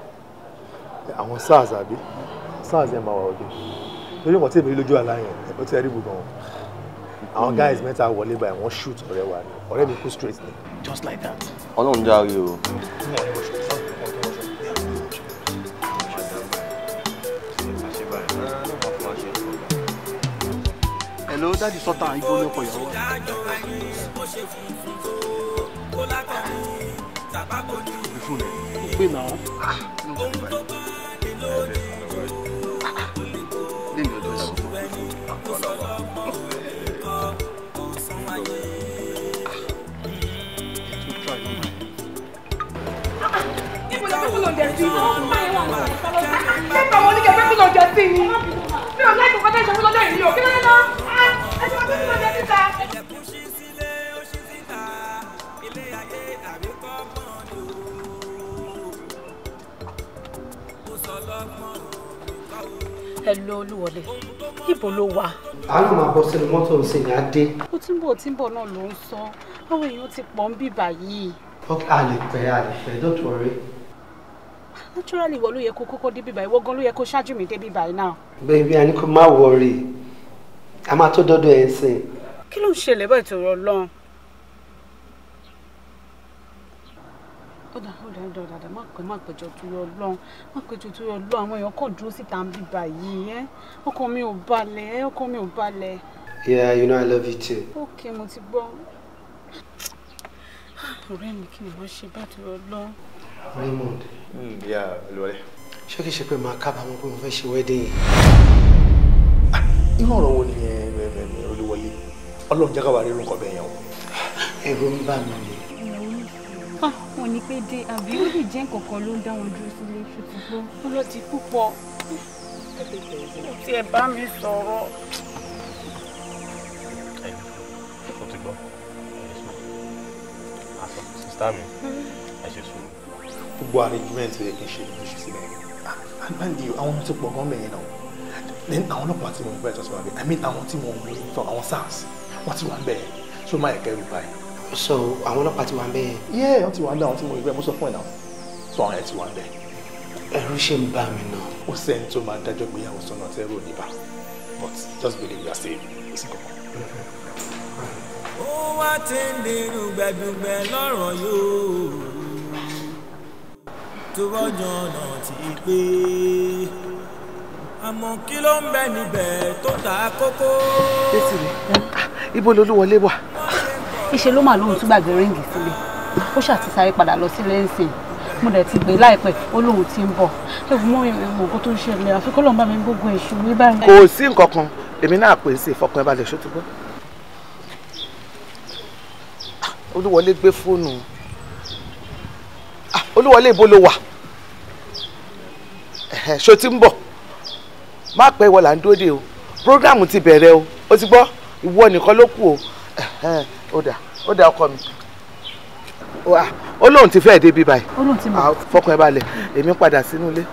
Àwọn SARS àbí SARS yẹn máa wà òde. Torí nǹkan tí èmi rí lójú àlá yẹn, ó ti rí gbogbo wọn. Àwọn guys mẹ́ta wọlé báyìí, wọ́n shoot ọ̀rẹ́ wa ni. Ọ̀rẹ́ mi kú straight ni. Just like that. Ọlọ́run járe o. Hello, Daddy Sultan, ibo ni ọkọ ìyàwó wa? Pé náà. Nípa wo ni kẹ̀kẹ́ kúlọ̀ jẹ sí ni? Mi ò láìpẹ́ kọ́tà ìṣòwò lọ́jọ́ ìlú o, kí ló dé náà? Ẹ ṣe máa tó kúlọ̀ jẹ síta. Hello, Olúwọlé, ibo ló wà? Àánú máa bọ́ sínú mọ́tò ń sìn ní adé. Ó tí ń bọ̀ náà ló ń sọ, àwọn èèyàn ti pọ̀ ń bíbà yìí. Ok, a lè pẹ́, don't worry. Naturally, ìwọ ló yẹ kó kọ́kọ́ dé bíbà, ìwọ gan ló yẹ kó ṣáájú mi dé bíbà yìí náà. Baby, a ní kó má worry, a máa tó dọ́dọ̀ ẹ̀ ń sìn. Kí ló ń ṣẹlẹ̀ báyìí tó rọ lọ́n? Ó dà, má péjọ tó yọ lọ́n, àwọn èèyàn kàn dúró síta ń bíbà yìí, ẹ́ ọkàn mi ò balẹ̀, Yeah, you know I love you too. Ok, mo ti gbọ́. Ọ̀rẹ́ mi, kí ni wọ́n ṣe bá tó yọ lọ́n? Raymond. Yeah, Olúwọlé. Ṣé kìí ṣe pé màá kábàámọ̀ pé mo fẹ́ ṣe wedding yìí? Irú ọ̀rọ̀ wo ni Olúwọlé? Ọlọ́run jẹ́ ká wà rí irú nǹkan bẹ́ẹ̀ yẹn o. Ẹ̀rù ń bà mí ni. Wọ́n ní pé dé àbí ó lè jẹ́ nǹkan kan ló ń dá wọn dúró sílé ṣùtúgbọ́. Ó lọ ti púpọ̀. Ó tiẹ̀ bá mi sọ̀rọ̀. Ẹ ó ti gbọ́. Aṣọ sísá mi, ẹ ṣe sùúrù. Gbogbo arrangement yẹ kí n ṣe ní ṣe sílẹ̀. And mind you, àwọn tó pọ̀ gan mẹ́yìn náà. Then àwọn ọlọ́pàá tí mo ń bẹ̀rẹ̀ tọ́sí wa bẹ́ẹ̀. I mean àwọn tí mo ń sọ àwọn SARS wọ́n ti wà ń bẹ̀. So má yẹ kẹ́rù báyìí. So àwọn ọlọ́pàá ti wà ń bẹ̀ yẹn? Yeah, wọ́n ti wà ń bẹ̀, àwọn tí mo rí bẹ́ẹ̀ mo sọ fún ẹ̀ náà. So àwọn ẹ̀ ti wà ń bẹ̀. Ẹ̀rù ṣe ń bà mí náà. Ó sẹ́ni tó máa dájọ́ gbéyàwó sọ́nà tẹ́rù ò ní bá. But just believe you are safe. Kò sí kankan. Ó wá ti ń di dùgbẹ̀dùgbẹ̀ lọ́rọ̀ yóò tó rọ́jò náà ti pé àmọ́ kí ló ń bẹ níbẹ̀ tó ta kókó. Ibo lolúwọlé wà. Ìṣe ló mà lóhun tún gbàgbé ríǹgì sílẹ̀, ó ṣàti sáré padà lọ sílé ńsìn. Mo dẹ̀ ti gbé láìpẹ́, ó lóhun ti ń bọ̀. Ẹ̀fún mọ́ mi mọ̀ nǹkan tó ń ṣẹlẹ̀, àfi kọ́ ló ń bá mi gbógun èṣù mi báyìí. Kò sí nǹkan kan, èmi náà pè é sí ìfọkàn ẹ balẹ̀, ṣó ti gbọ́. Olúwọlé gbé fóònù. Olúwọlé, ibo ló wà? Ṣó ti ń bọ̀? Má pẹ́, ìwọ là ń dúró dè o. Prógráàmù ti bẹ̀rẹ̀ o, ó ti gbọ́, ìwọ nìkan ló kù o. Ó dà, ó dà, ọkọ mi. Ó lóun ti fẹ́ẹ̀ débi báyìí. Ó lóun ti mọ̀. Fọkàn ẹ balẹ̀, èmi padà sínú ilé.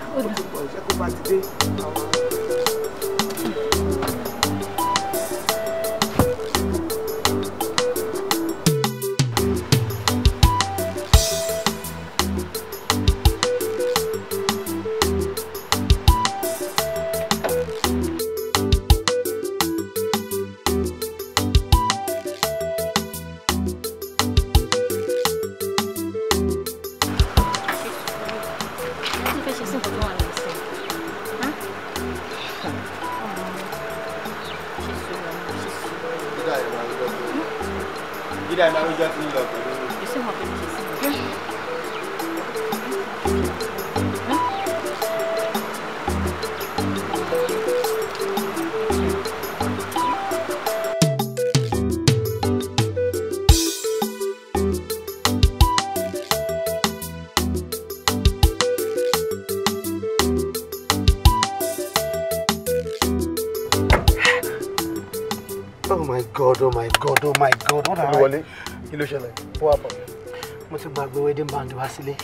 Oh my God, oh my God, oh my God. What am I? Kí ló ṣẹlẹ̀? What happened? Mo ti gbàgbé wedding band wá sílé.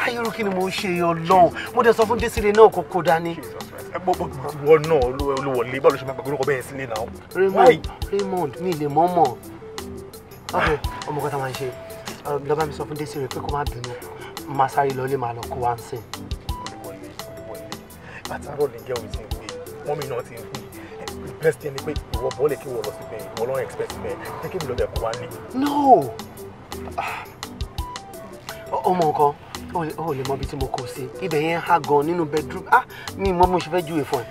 Ayọ̀rọ̀ kí ni mo ń ṣe Ọlọ́run? Mo dẹ̀ sọ fún Désiré náà kó kó dání. Ìwọ náà Olúwọlé, báwo ló ṣe máa gbàgbé orúkọ bẹ́ẹ̀ sílé náà? Raymond, Raymond, mi lè mọ̀ mọ̀. Ok, ọmọ kan tá máa ń ṣe. Lọ bá mi sọ fún Désiré pé kó má bínú. Máa sáré lọ lé, máa lọ kó wá ń sìn. Olúwọlé, Olúwọlé, àtàárọ̀ lè jẹ́ òun ti ń pè, mọ́mì náà ti ń pè. The best thing ni pé ìwọ bọ́ọ̀lì kí wọ́n lọ sí bẹ́ẹ̀, ìwọ lọ́rùn expect bẹ́ẹ̀, jẹ́ kí mi lọ bẹ̀ kó wá ní. No! Ọmọ nǹkan, o lè mọ ibi tí mo kó sí. Ibẹ̀ yẹn há gan nínú bedroom. Ah, mi mọ bí mo ṣe fẹ́ júwe fún ẹ.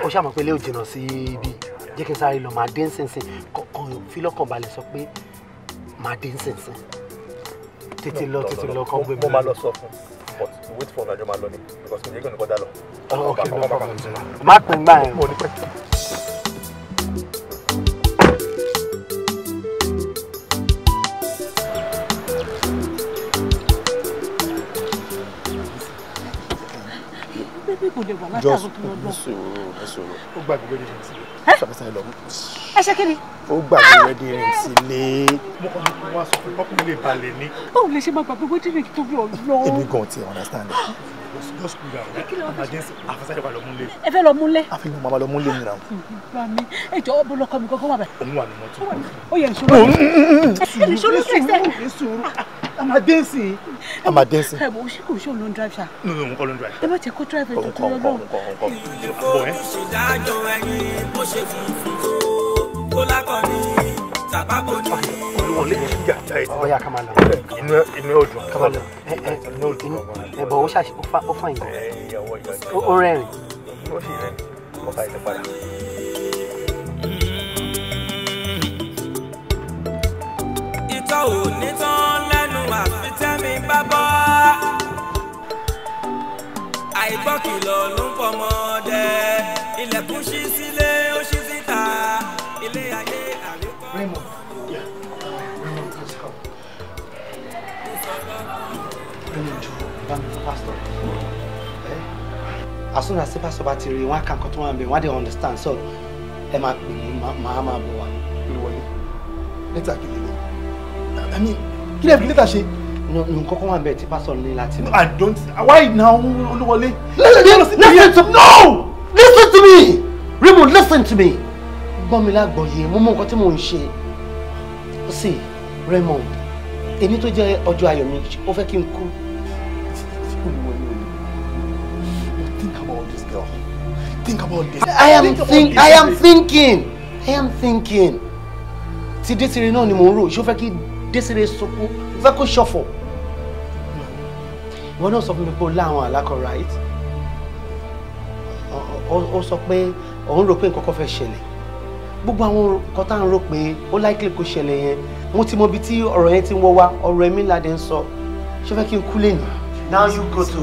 O ṣáà mọ̀ pé ilé ò jìnnà sí ibi. Jẹ́ kí n sáré lọ, màá dé nísinsìn. Kọ̀ọ̀kan fi lọ́kàn balẹ̀ sọ pé màá dé nísinsìn. Tètè lọ, tètè lọ, kàn gbé mi. Mo máa lọ sọ fún, but wait for ọ̀nàjọ́ máa lọ ni because mi ò yẹ kí ọ̀nà kọjá lọ. Ok, no problem. Má pè ń gbà yẹn. Mo ní pẹ́. Kò lè wà látàrọ tó lọ. Ní sùúrù, ó gbàgbé wedding ring sílé. Ṣàfẹ́sàn lọ. Ẹ ṣe kí ni? Ó gbàgbé wedding ring sílé. Mo kàn ní kí wọ́n sọ pé kọ́kùnrin lè balẹ̀ ní. Báwo lè ṣe máa gbàgbé wedding ring tó lọ lọ? Èmi gan ti understand it. Just cool down. Àfẹ́sàn lọ múlé. Ẹ fẹ́ lọ múlé? Àfihàn màmá lọ múlé nira. Bá mi, ẹ jọ ọbọ lọkọ mi kọ́kọ́ wà bẹ̀. Òun wà ní mọ́tò. Ó yẹ ìṣòro. Ìṣòro sùúrù. A máa dé sí. A máa dé sí. Ẹ bọ̀ ṣé kò ṣe òun ló ń drive ṣá? No, no, òun kọ́ ló ń drive. Ẹ má jẹ́ kó drive ẹ̀ tó lọ. Òun kọ́, òun kọ́. Bọ̀ ẹ́. Ṣèdájọ́ ẹni bó ṣe funfun tó kó lákọ̀ọ́ni tàbábò ní. Olúwọlé yà já ẹ. Ó yá, ká máa lọ. Inú ẹ ò dùn. Ká máa lọ. Ẹ bọ̀, ó ṣàṣì ó fà yín. Ó rẹ́rìn. Ó sì rẹ́rìn. Ọba ẹ̀ ti padà. Ìtọ́ ò ní tán lẹ́nu àfi tẹ́mi bá bọ́. Àìgbọ́kìlọ̀ ló ń pọ̀ mọ́dẹ. Ilẹ̀kùn ṣí sílé, ó ṣí síta. Ilé ayé àríkọ́. Raymond, yeah. Raymond, let's go. Raymond, jọ̀ọ́, bá mi fún pastor. As soon as the pastor bá ti rí, wọ́n á kà nǹkan tó wà ń bẹ̀, wọ́n á dẹ̀ understand. So, ẹ máa pè mí, màá máa bọ̀ wá. Olúwọlé, lẹ́tà kí lélẹ̀? I mean, kí lè fi lẹ́tà ṣe? Nǹkan kan wà ń bẹ̀ tí pastor ní láti mọ̀. I don't. Why now, Olúwọlé? Listen to no! Listen to me! Raymond, listen to me! Gbọ́n mi lágbọ̀ọ́yé, mo mọ nǹkan tí mò ń ṣe. See, Raymond, èmi tó jẹ́ ọjọ́ ayọ̀ mi, ó fẹ́ kí n kú. Olúwọlé, Olúwọlé, think about this. girl. Think about this. I am thinking. Ti Desire náà ni mò ń rò. Ṣé o fẹ́ kí Desire sunkún? O fẹ́ kó ṣọ̀fọ̀? Ìwọ náà sọ fún mi pé o láwọn àlákọ̀, right? Ó sọ pé òun rò pé nǹkan kan fẹ́ ṣẹlẹ̀. Gbogbo àwọn nǹkan tá à ń rò pé ó likely kó ṣẹlẹ̀ yẹn, mo ti mọ ibi tí ọ̀rọ̀ yẹn ti ń wọ́ wá, ọ̀rọ̀ ẹ̀mí ládé ń sọ. Ṣé o fẹ́ kí n kú lẹ́yìn? Now you go to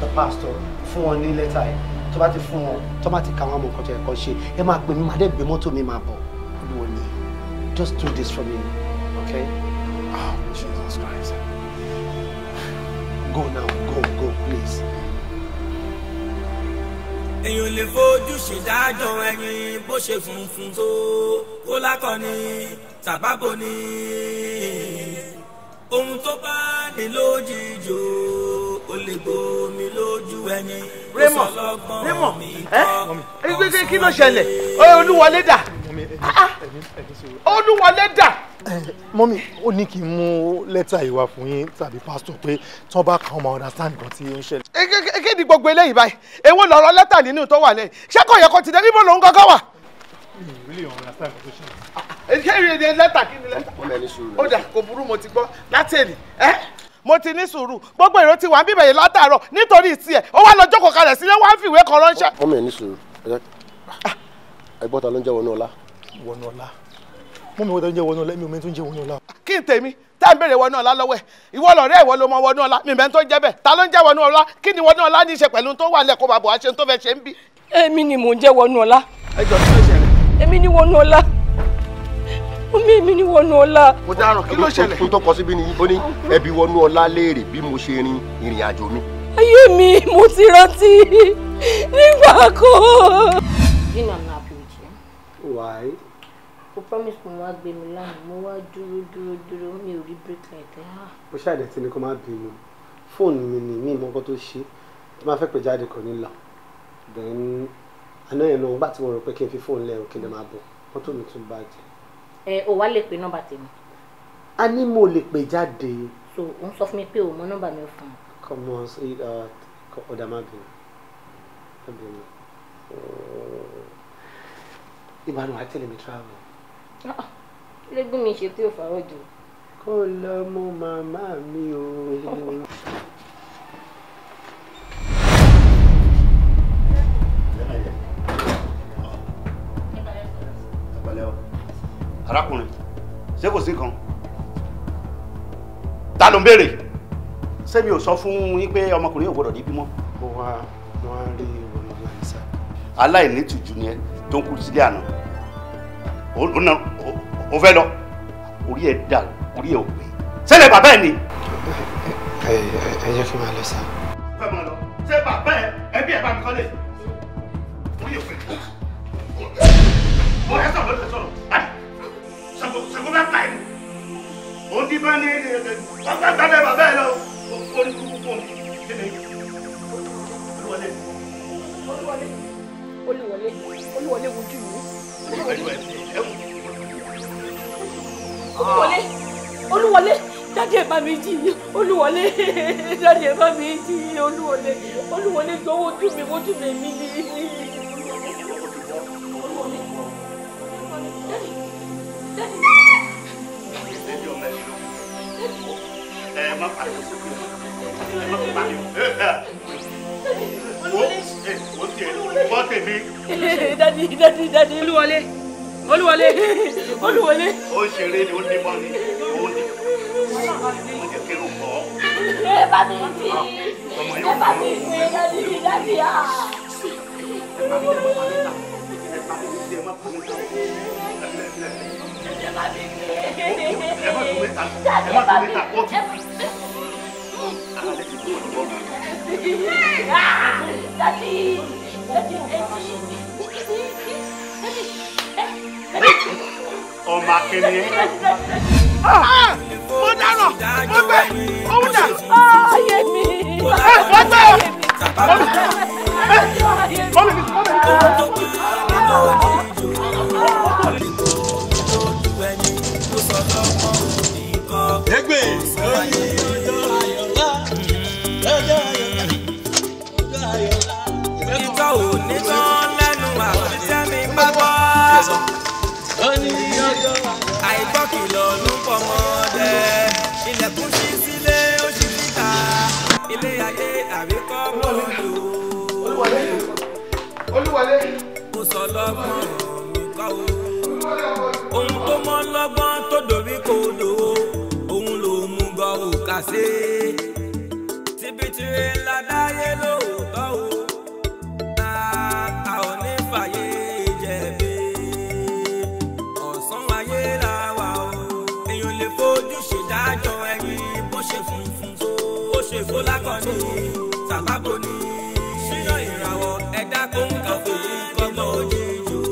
the pastor, fún wọn ní lẹ́tà ẹ̀. Tó bá ti fún wọn, tó bá ti ka wọn mọ nǹkan tó yẹ kó ṣe, ẹ máa pè mí, máa dẹ́ gbé mọ́tò mi máa bọ̀. Olúwọlé, just do this for me, okay? Oh, Jesus Christ. Go now, go, go, please. Èèyàn lè fojú ṣèdájọ́ ẹni bó ṣe funfun tó kó lákọni tàbábò ni ohun tó bá ní lójijì ó lè gbomi lójú ẹni. Raymond, Raymond, ẹ kí ló ṣẹlẹ̀? Olúwọlé dà, Olúwọlé dà. Mọ́mí, ó ní kí n mú lẹ́tà ìwà fún yín tàbí pásítọ̀ pé tí wọ́n bá kàn máa understand nǹkan tí ó ń ṣẹlẹ̀. Kí ni gbogbo eléyìí báyìí? Èwo lọ̀rọ̀ lẹ́tà nínú tó wà lẹ́yìn? Ṣé kò yẹ kó ti dé? Níbo lòun gangan wà? Mi ò really understand nǹkan tó ṣẹlẹ̀. Ṣé ìrìn lẹ́tà kí ni lẹ́tà? Ó dà, kò burú, mo ti gbọ́ láti èlì. Mo ti ní sùúrù, gbogbo èrò ti wà ń bíbẹ̀ yìí látàárọ̀ nítorí tiẹ̀, ó wá lọ jókòó kalẹ̀ sílé, wá ń fìwé kan ránṣẹ́. Mọ́mí ẹ̀ ní sùúrù, ẹgbọ́n ta ló ń jẹ́ Wọnúọlá? Wọnúọlá, mọ́mí wọ́n tó ń jẹ́ Wọnúọlá, mi ò mẹ́ni tó ń jẹ́ Wọnúọlá. Kí n tèmi tá à ń béèrè Wọnúọlá lọ́wọ́ ẹ̀, ìwọ lọ̀rẹ́ ìwọ ló mọ Wọnúọlá, mi mẹ́ni tó ń jẹ́ bẹ́ẹ̀, ta ló ń jẹ́ Wọnúọlá? Kí ni Wọnúọlá ní í ṣe pẹ̀lú tó wà lẹ́kọ̀ọ́ bàbá wa ṣe tó fẹ́ ṣe ń bí? Èmi ni mò ń jẹ́ Wọnúọlá. Ẹ jọ, kí ló ṣẹlẹ̀? Èmi ni Wọnúọlá. Omi mi ni Wọnúọlá. Mo dáràn, kí ló ṣẹlẹ̀? Ohun tó kọ síbí ni ó ní ẹbí Wọnúọlá léèrè bí mo ṣe rin ìrìn àjò mi. Ayé mi, mo ti rántí nígbà kan. You know I'm not happy with you. Why? O promise mo wá gbé mi lánàá, mo wá dúró dúró dúró, mi ò rí break light ẹ̀. Mo ṣàdẹ̀ tí ni kò má bínú. Fóònù mi ni mi mọ nǹkan tó ṣe. Tí máa fẹ́ pè jáde kò ní lọ. Then àná yẹn náà, nígbà tí mo rò pé kí n fi fóònù lẹ̀ kí n lè máa bọ̀, mọ́tò mi tún bàjẹ́. Ẹ o wá lè pe nọ́mbà tèmi. A ní mo lè pè jáde. So o ń sọ fún mi pé o mọ nọ́mbà mi fún un. Come on, ọ̀dà má bínú. Má bínú. Ìbánu wa tẹ̀lé mi travel. Lẹ́gùn mi ṣe tí ò fàárọ̀ jù. Kó lọ mú màmá mi o. Arákùnrin, ṣé kò sí nǹkan? Ta ló ń béèrè? Ṣé mi ò sọ fún yín pé ọmọkùnrin yóò gbọdọ̀ débi mọ́? Mo wá rí Wọnúọlá ní sá. Aláìní tìjú ni ẹ tó ń kú sílé àná. Ó fẹ́ lọ. Orí ẹ̀ dà, orí ẹ̀ ò pé. Ṣẹlẹ̀ bàbá ẹ̀ ni. Ẹ jẹ́ kí n máa lọ sá. Fẹ́ máa lọ. Ṣé bàbá ẹ ẹbí ẹ̀ bá mi kọ́lé? Orí ẹ̀ ò pé. Mo ẹ sọ̀rọ̀ lóde sọ̀rọ̀. Ṣàngó bá pa ẹ̀. Òun ti bá ní bàbá bàbá bàbá ẹ lọ. Orí kúkú fún mi. Kí ni? Olúwọlé. Olúwọlé. Olúwọlé. Olúwọlé wojú mi. Olúwọlé. Olúwọlé. Dádì ẹ bá mi jí. Olúwọlé. Dádì ẹ bá mi jí. Olúwọlé. Olúwọlé jọ̀wọ́ wojú mi, wojú mi mi ni. Olúwọlé. Daddy. Ẹ má pariwo sókè, ẹ má pariwo. Wo tiẹ̀ bọ́ tèmi. Daddy, daddy, daddy. Olúwọlé. Olúwọlé. Olúwọlé. Ó ń ṣeré ni, ó ní bọ́ ni, ó ní. Ó jẹ́ kí ló bọ̀. Ẹ bá mi jí. Ẹ bá mi pè daddy, daddy ah. Ẹ bá mi ẹ má pa mí ta. Ẹ bá mi ẹ má pa mí ta. Ẹ bá mi pè. Ẹ má tún mẹ́ta. Ẹ má tún mẹ́ta. Ó ti. Daddy, daddy, ẹ jí. Ọmọ akẹ́ni ẹ. Mo dáràn, mo gbé, òun dà. Ayé mi. Mo gbé. Mọ́mí mi, mọ́mí mi. Ẹgbẹ́ ọjọ́ ayọ̀lá, ọjọ́ ayọ̀lá, ọjọ́ ayọ̀lá. Ìtọ́ ò Àìgbọ́kìlọ̀ ló ń pọ̀ mọ́dẹ. Ilẹ̀kùn ṣí sílé ó ṣí síta. Ilé ayé àríkọ́ bọ́ọ̀lù. Olúwọlé. Kò sọ lọ́gbọ́n mi kọ́ o. Ohun tó mọ́ lọ́gbọ́n tó dorí kodò. Òun ló mú gọ òkà sí. Tibitire ńlá dáyé lóòótọ́ o. A ò ní fàyè jẹ̀bi. Ọ̀sán ayé la wà o. Èèyàn lè fojú ṣèdájọ́ ẹni bó ṣe funfun tó. Bó ṣe fó lákọ̀ọ́nì tàbábò ní. Ṣíyàn ìràwọ̀ ẹ̀dá kó ń kọ́ fòye kọ́gbọ́n òjijì o.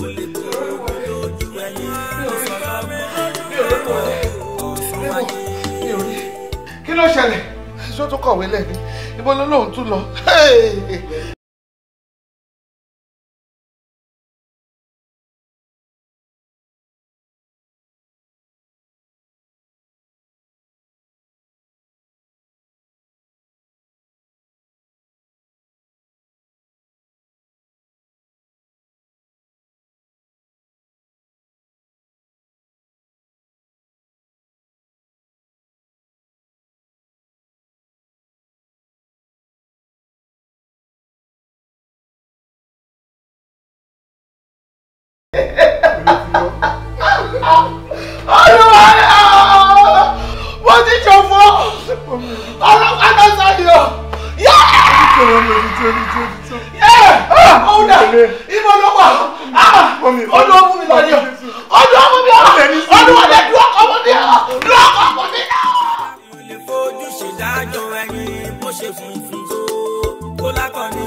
Ó lè kó lójú ẹni. Ó sọ̀rọ̀ mi lójú ọ̀sán ayé. Kí ló ṣẹlẹ̀? Ṣó tún kọ̀wé lẹ́ni? Ibo ló lóun tún lọ? Mo ti ṣòfò ọlọ́pàá náà sọ̀yọ̀ ọ̀dà ìbọn ló wà ọdún ọmú mi lọ ní ọdún ọmú mi ọdún ọdẹ dúró ọmọ mi dúró ọmọ mi. Lè fojú ṣèdájọ́ ẹni bó ṣe funfun tó kó lákọ̀ọ́ni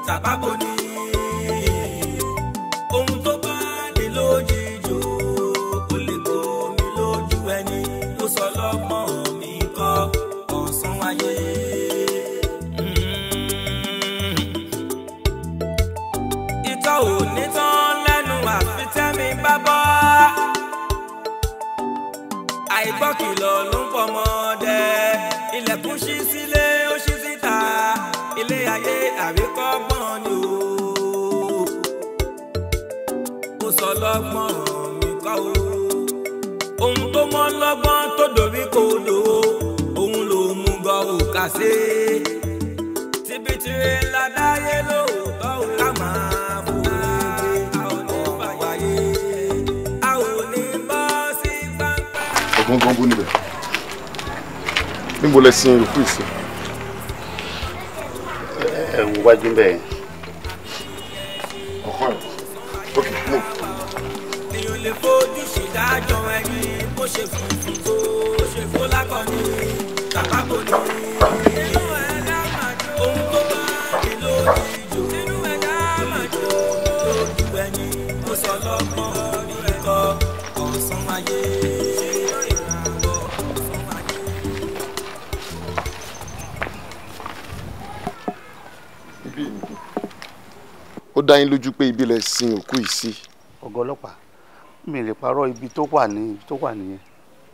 tàbábò ní. Ohun tó bá ní lójijì ó lè kó mi lójú ẹni ó sọ lọ́gbọ́n mi kọ́ ọ̀sán ayé. Ìtọ́ ò ní tán lẹ́nu àfi tẹ́mi bá bọ́. Àìgbọ́kìlọ̀ ló ń pọ̀ mọ́dẹ. Ilẹ̀kùn ṣí sílé ó ṣí síta. Ilé ayé àríkọ́gbọ́n ni o. Ó sọ lọ́gbọ́n mi kọ́ o. Ohun tó mọ́ lọ́gbọ́n tó dorí kodò. Òun ló mú gọ òkà sí. Tibitire ńlá dáyé lóòótọ́ ò ká máa fò. A ò ní fàyè. A ò ní bọ́ sí gbangba. Ọ̀gbọ́n gbọ́ngbọ́n níbẹ̀. Níbo lẹ sin òkú ìsìn? Ẹ wò wájú bẹ́ẹ̀. Ọ̀kan ẹ̀. Ok, move. Èèyàn lè fojú ṣèdájọ́ ẹni bó ṣe funfun tó bó ṣe fó lákọ̀ọ́nì tàbábò ní. Inú ẹ̀dá máa jó ohun tó bá ní lójijì. Inú ẹ̀dá máa jó lójú ẹni ó sọ lọ́gbọ́n mi kọ́ ọ̀sán ayé. Ó dá yín lójú pé ibi lẹ sin òkú yìí sí. Ọ̀gá ọlọ́pàá, mi lè parọ́ ibi tó wà ní ibi tó wà nìyẹn.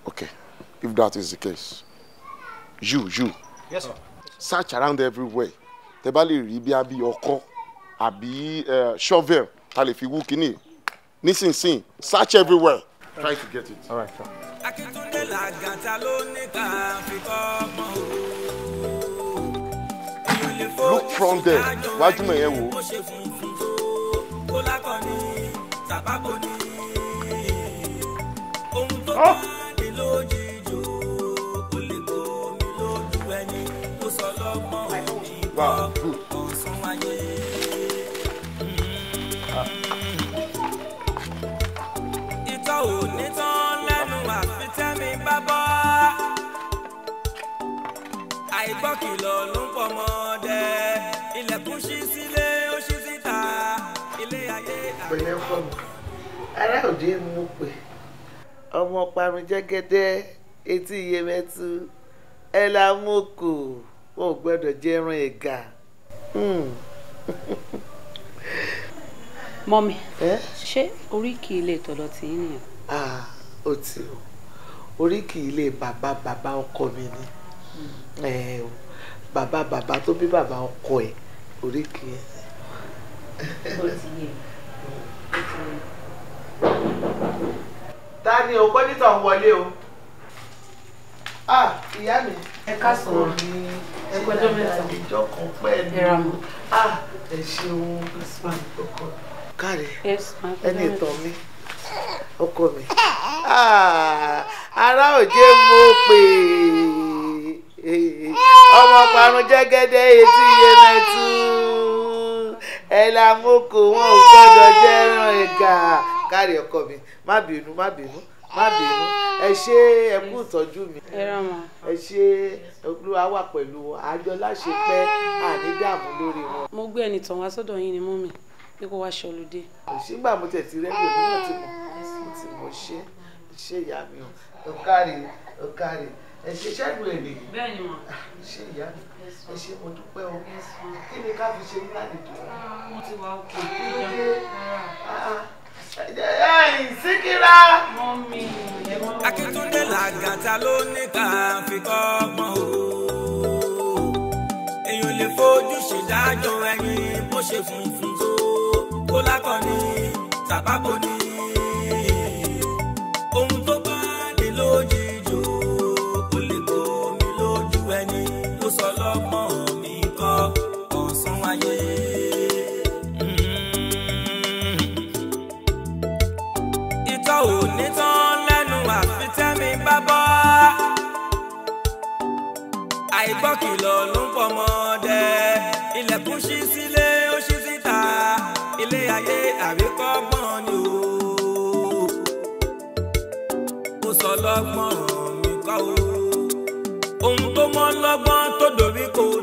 Okay, if that is the case, you Yes, sir. Search around everywhere. Tẹ́ bá lè rí bí àbí ọkọ́ àbí shovel ta lè fi wú kínní nísinsìnyí, search everywhere. Try to get it. All right, sir. Akíntúndé làgàtà ló ní ká fi kọ́ ọmọ o. Look from there. Wájú mọ̀ yẹn wò. Bó ṣe funfun tó kó lákọ̀ọ́nì tàbábò ní. Ohun tó bá ní lójijì ó lè kó mi lójú ẹni ó sọ lọ́gbọ́n mi kọ́ ọ̀sán ayé. Ìtọ́ ò ní tán lẹ́nu àfi tẹ́mi bá bọ́. Àìgbọ́kìlọ̀ ló ń pọ̀ mọ́dẹ. Ilẹ̀kùn ṣí sílé ó ṣí síta. Ilé ayé Pẹ̀lẹ́ fọ́ mi, ará òde mú pè ọmọ parun jẹ́gẹ́dẹ́ etí iyemẹtu ẹ la mú kò wọn ò gbọ́dọ̀ jẹ ẹran ẹ̀gà. Mọ́mi, ṣé oríkì ilé tọ̀dọ̀ tí yín nìyẹn? Ó ti o, oríkì ilé bàbá bàbá ọkọ mi ni. Bàbá bàbá tó bí bàbá ọkọ ẹ̀ oríkì ẹ̀. Ó ti yé mi. Ó ti yé mi. Ta ni o kọ́ nítàn wọlé o? Ah, ìyá mi. Ẹ káàsán. Ẹ kú ọjọ́ mẹ́ta. Ìjọ kan pẹ̀lú. Ah, ẹ ṣeun. Ọkọ. Káre. Ẹni ìtàn mi. Ọkọ mi. Ah, ará òjé mo pè é. Ọmọ parun jẹ́gẹ́dẹ́ etí iye mẹ́tú. Ẹ la moko wọn ò gbọ́dọ̀ jẹ́ràn ẹ̀gà. Káre ọkọ mi, má bínú, má bínú, má bínú. Ẹ ṣé, ẹ kú ìtọ́jú mi. Ẹ ṣé, Olúwa wà pẹ̀lú àjọ láṣepẹ́, àní dààmú lórí wọn. Mo gbé ẹni tàn wá sọ́dọ̀ yín ni mọ́mì pé kó wá ṣọlùdé. Sígbà mo tẹ̀ ti rẹ́gbẹ̀ẹ́ mi náà ti mọ̀, mo ti mọ̀ ṣé ṣé ìyá mi o. Ó káre, ó káre. Ẹ ṣe ṣẹ́gun ẹ̀ nìyí. Bẹ́ẹ̀ni mà. Ṣé ìyá mi, ẹ ṣé mo dúpẹ́ o. Kí ni ká fi ṣe ní àlejò? Mo ti wà òkè. Kí ló dé? Síkírá. Mọ́mì. Akíntúndé làgàtà ló ní ká fi kọ́gbọ́n o. Èèyàn lè fojú ṣèdájọ́ ẹni bó ṣe funfun tó kó lákọ̀ọ́ni tàbábò ni. Ohun tó bá ní lójijì o, ó lè kó mi lójú ẹni tó sọ lọ́gbọ́n mi kọ́ ọ̀sán ayé. Ìtọ́ ò ní tán lẹ́nu àfi tẹ́mi bá bọ́. Àìgbọ́kìlọ̀ ló ń pọ̀ mọ́dẹ. Ilẹ̀kùn ṣí sílé ó ṣí síta. Ilé ayé àríkọ́gbọ́n ni o. Ó sọ lọ́gbọ́n mi kọ́ o. Ohun tó mọ́ lọ́gbọ́n tó dorí kodò.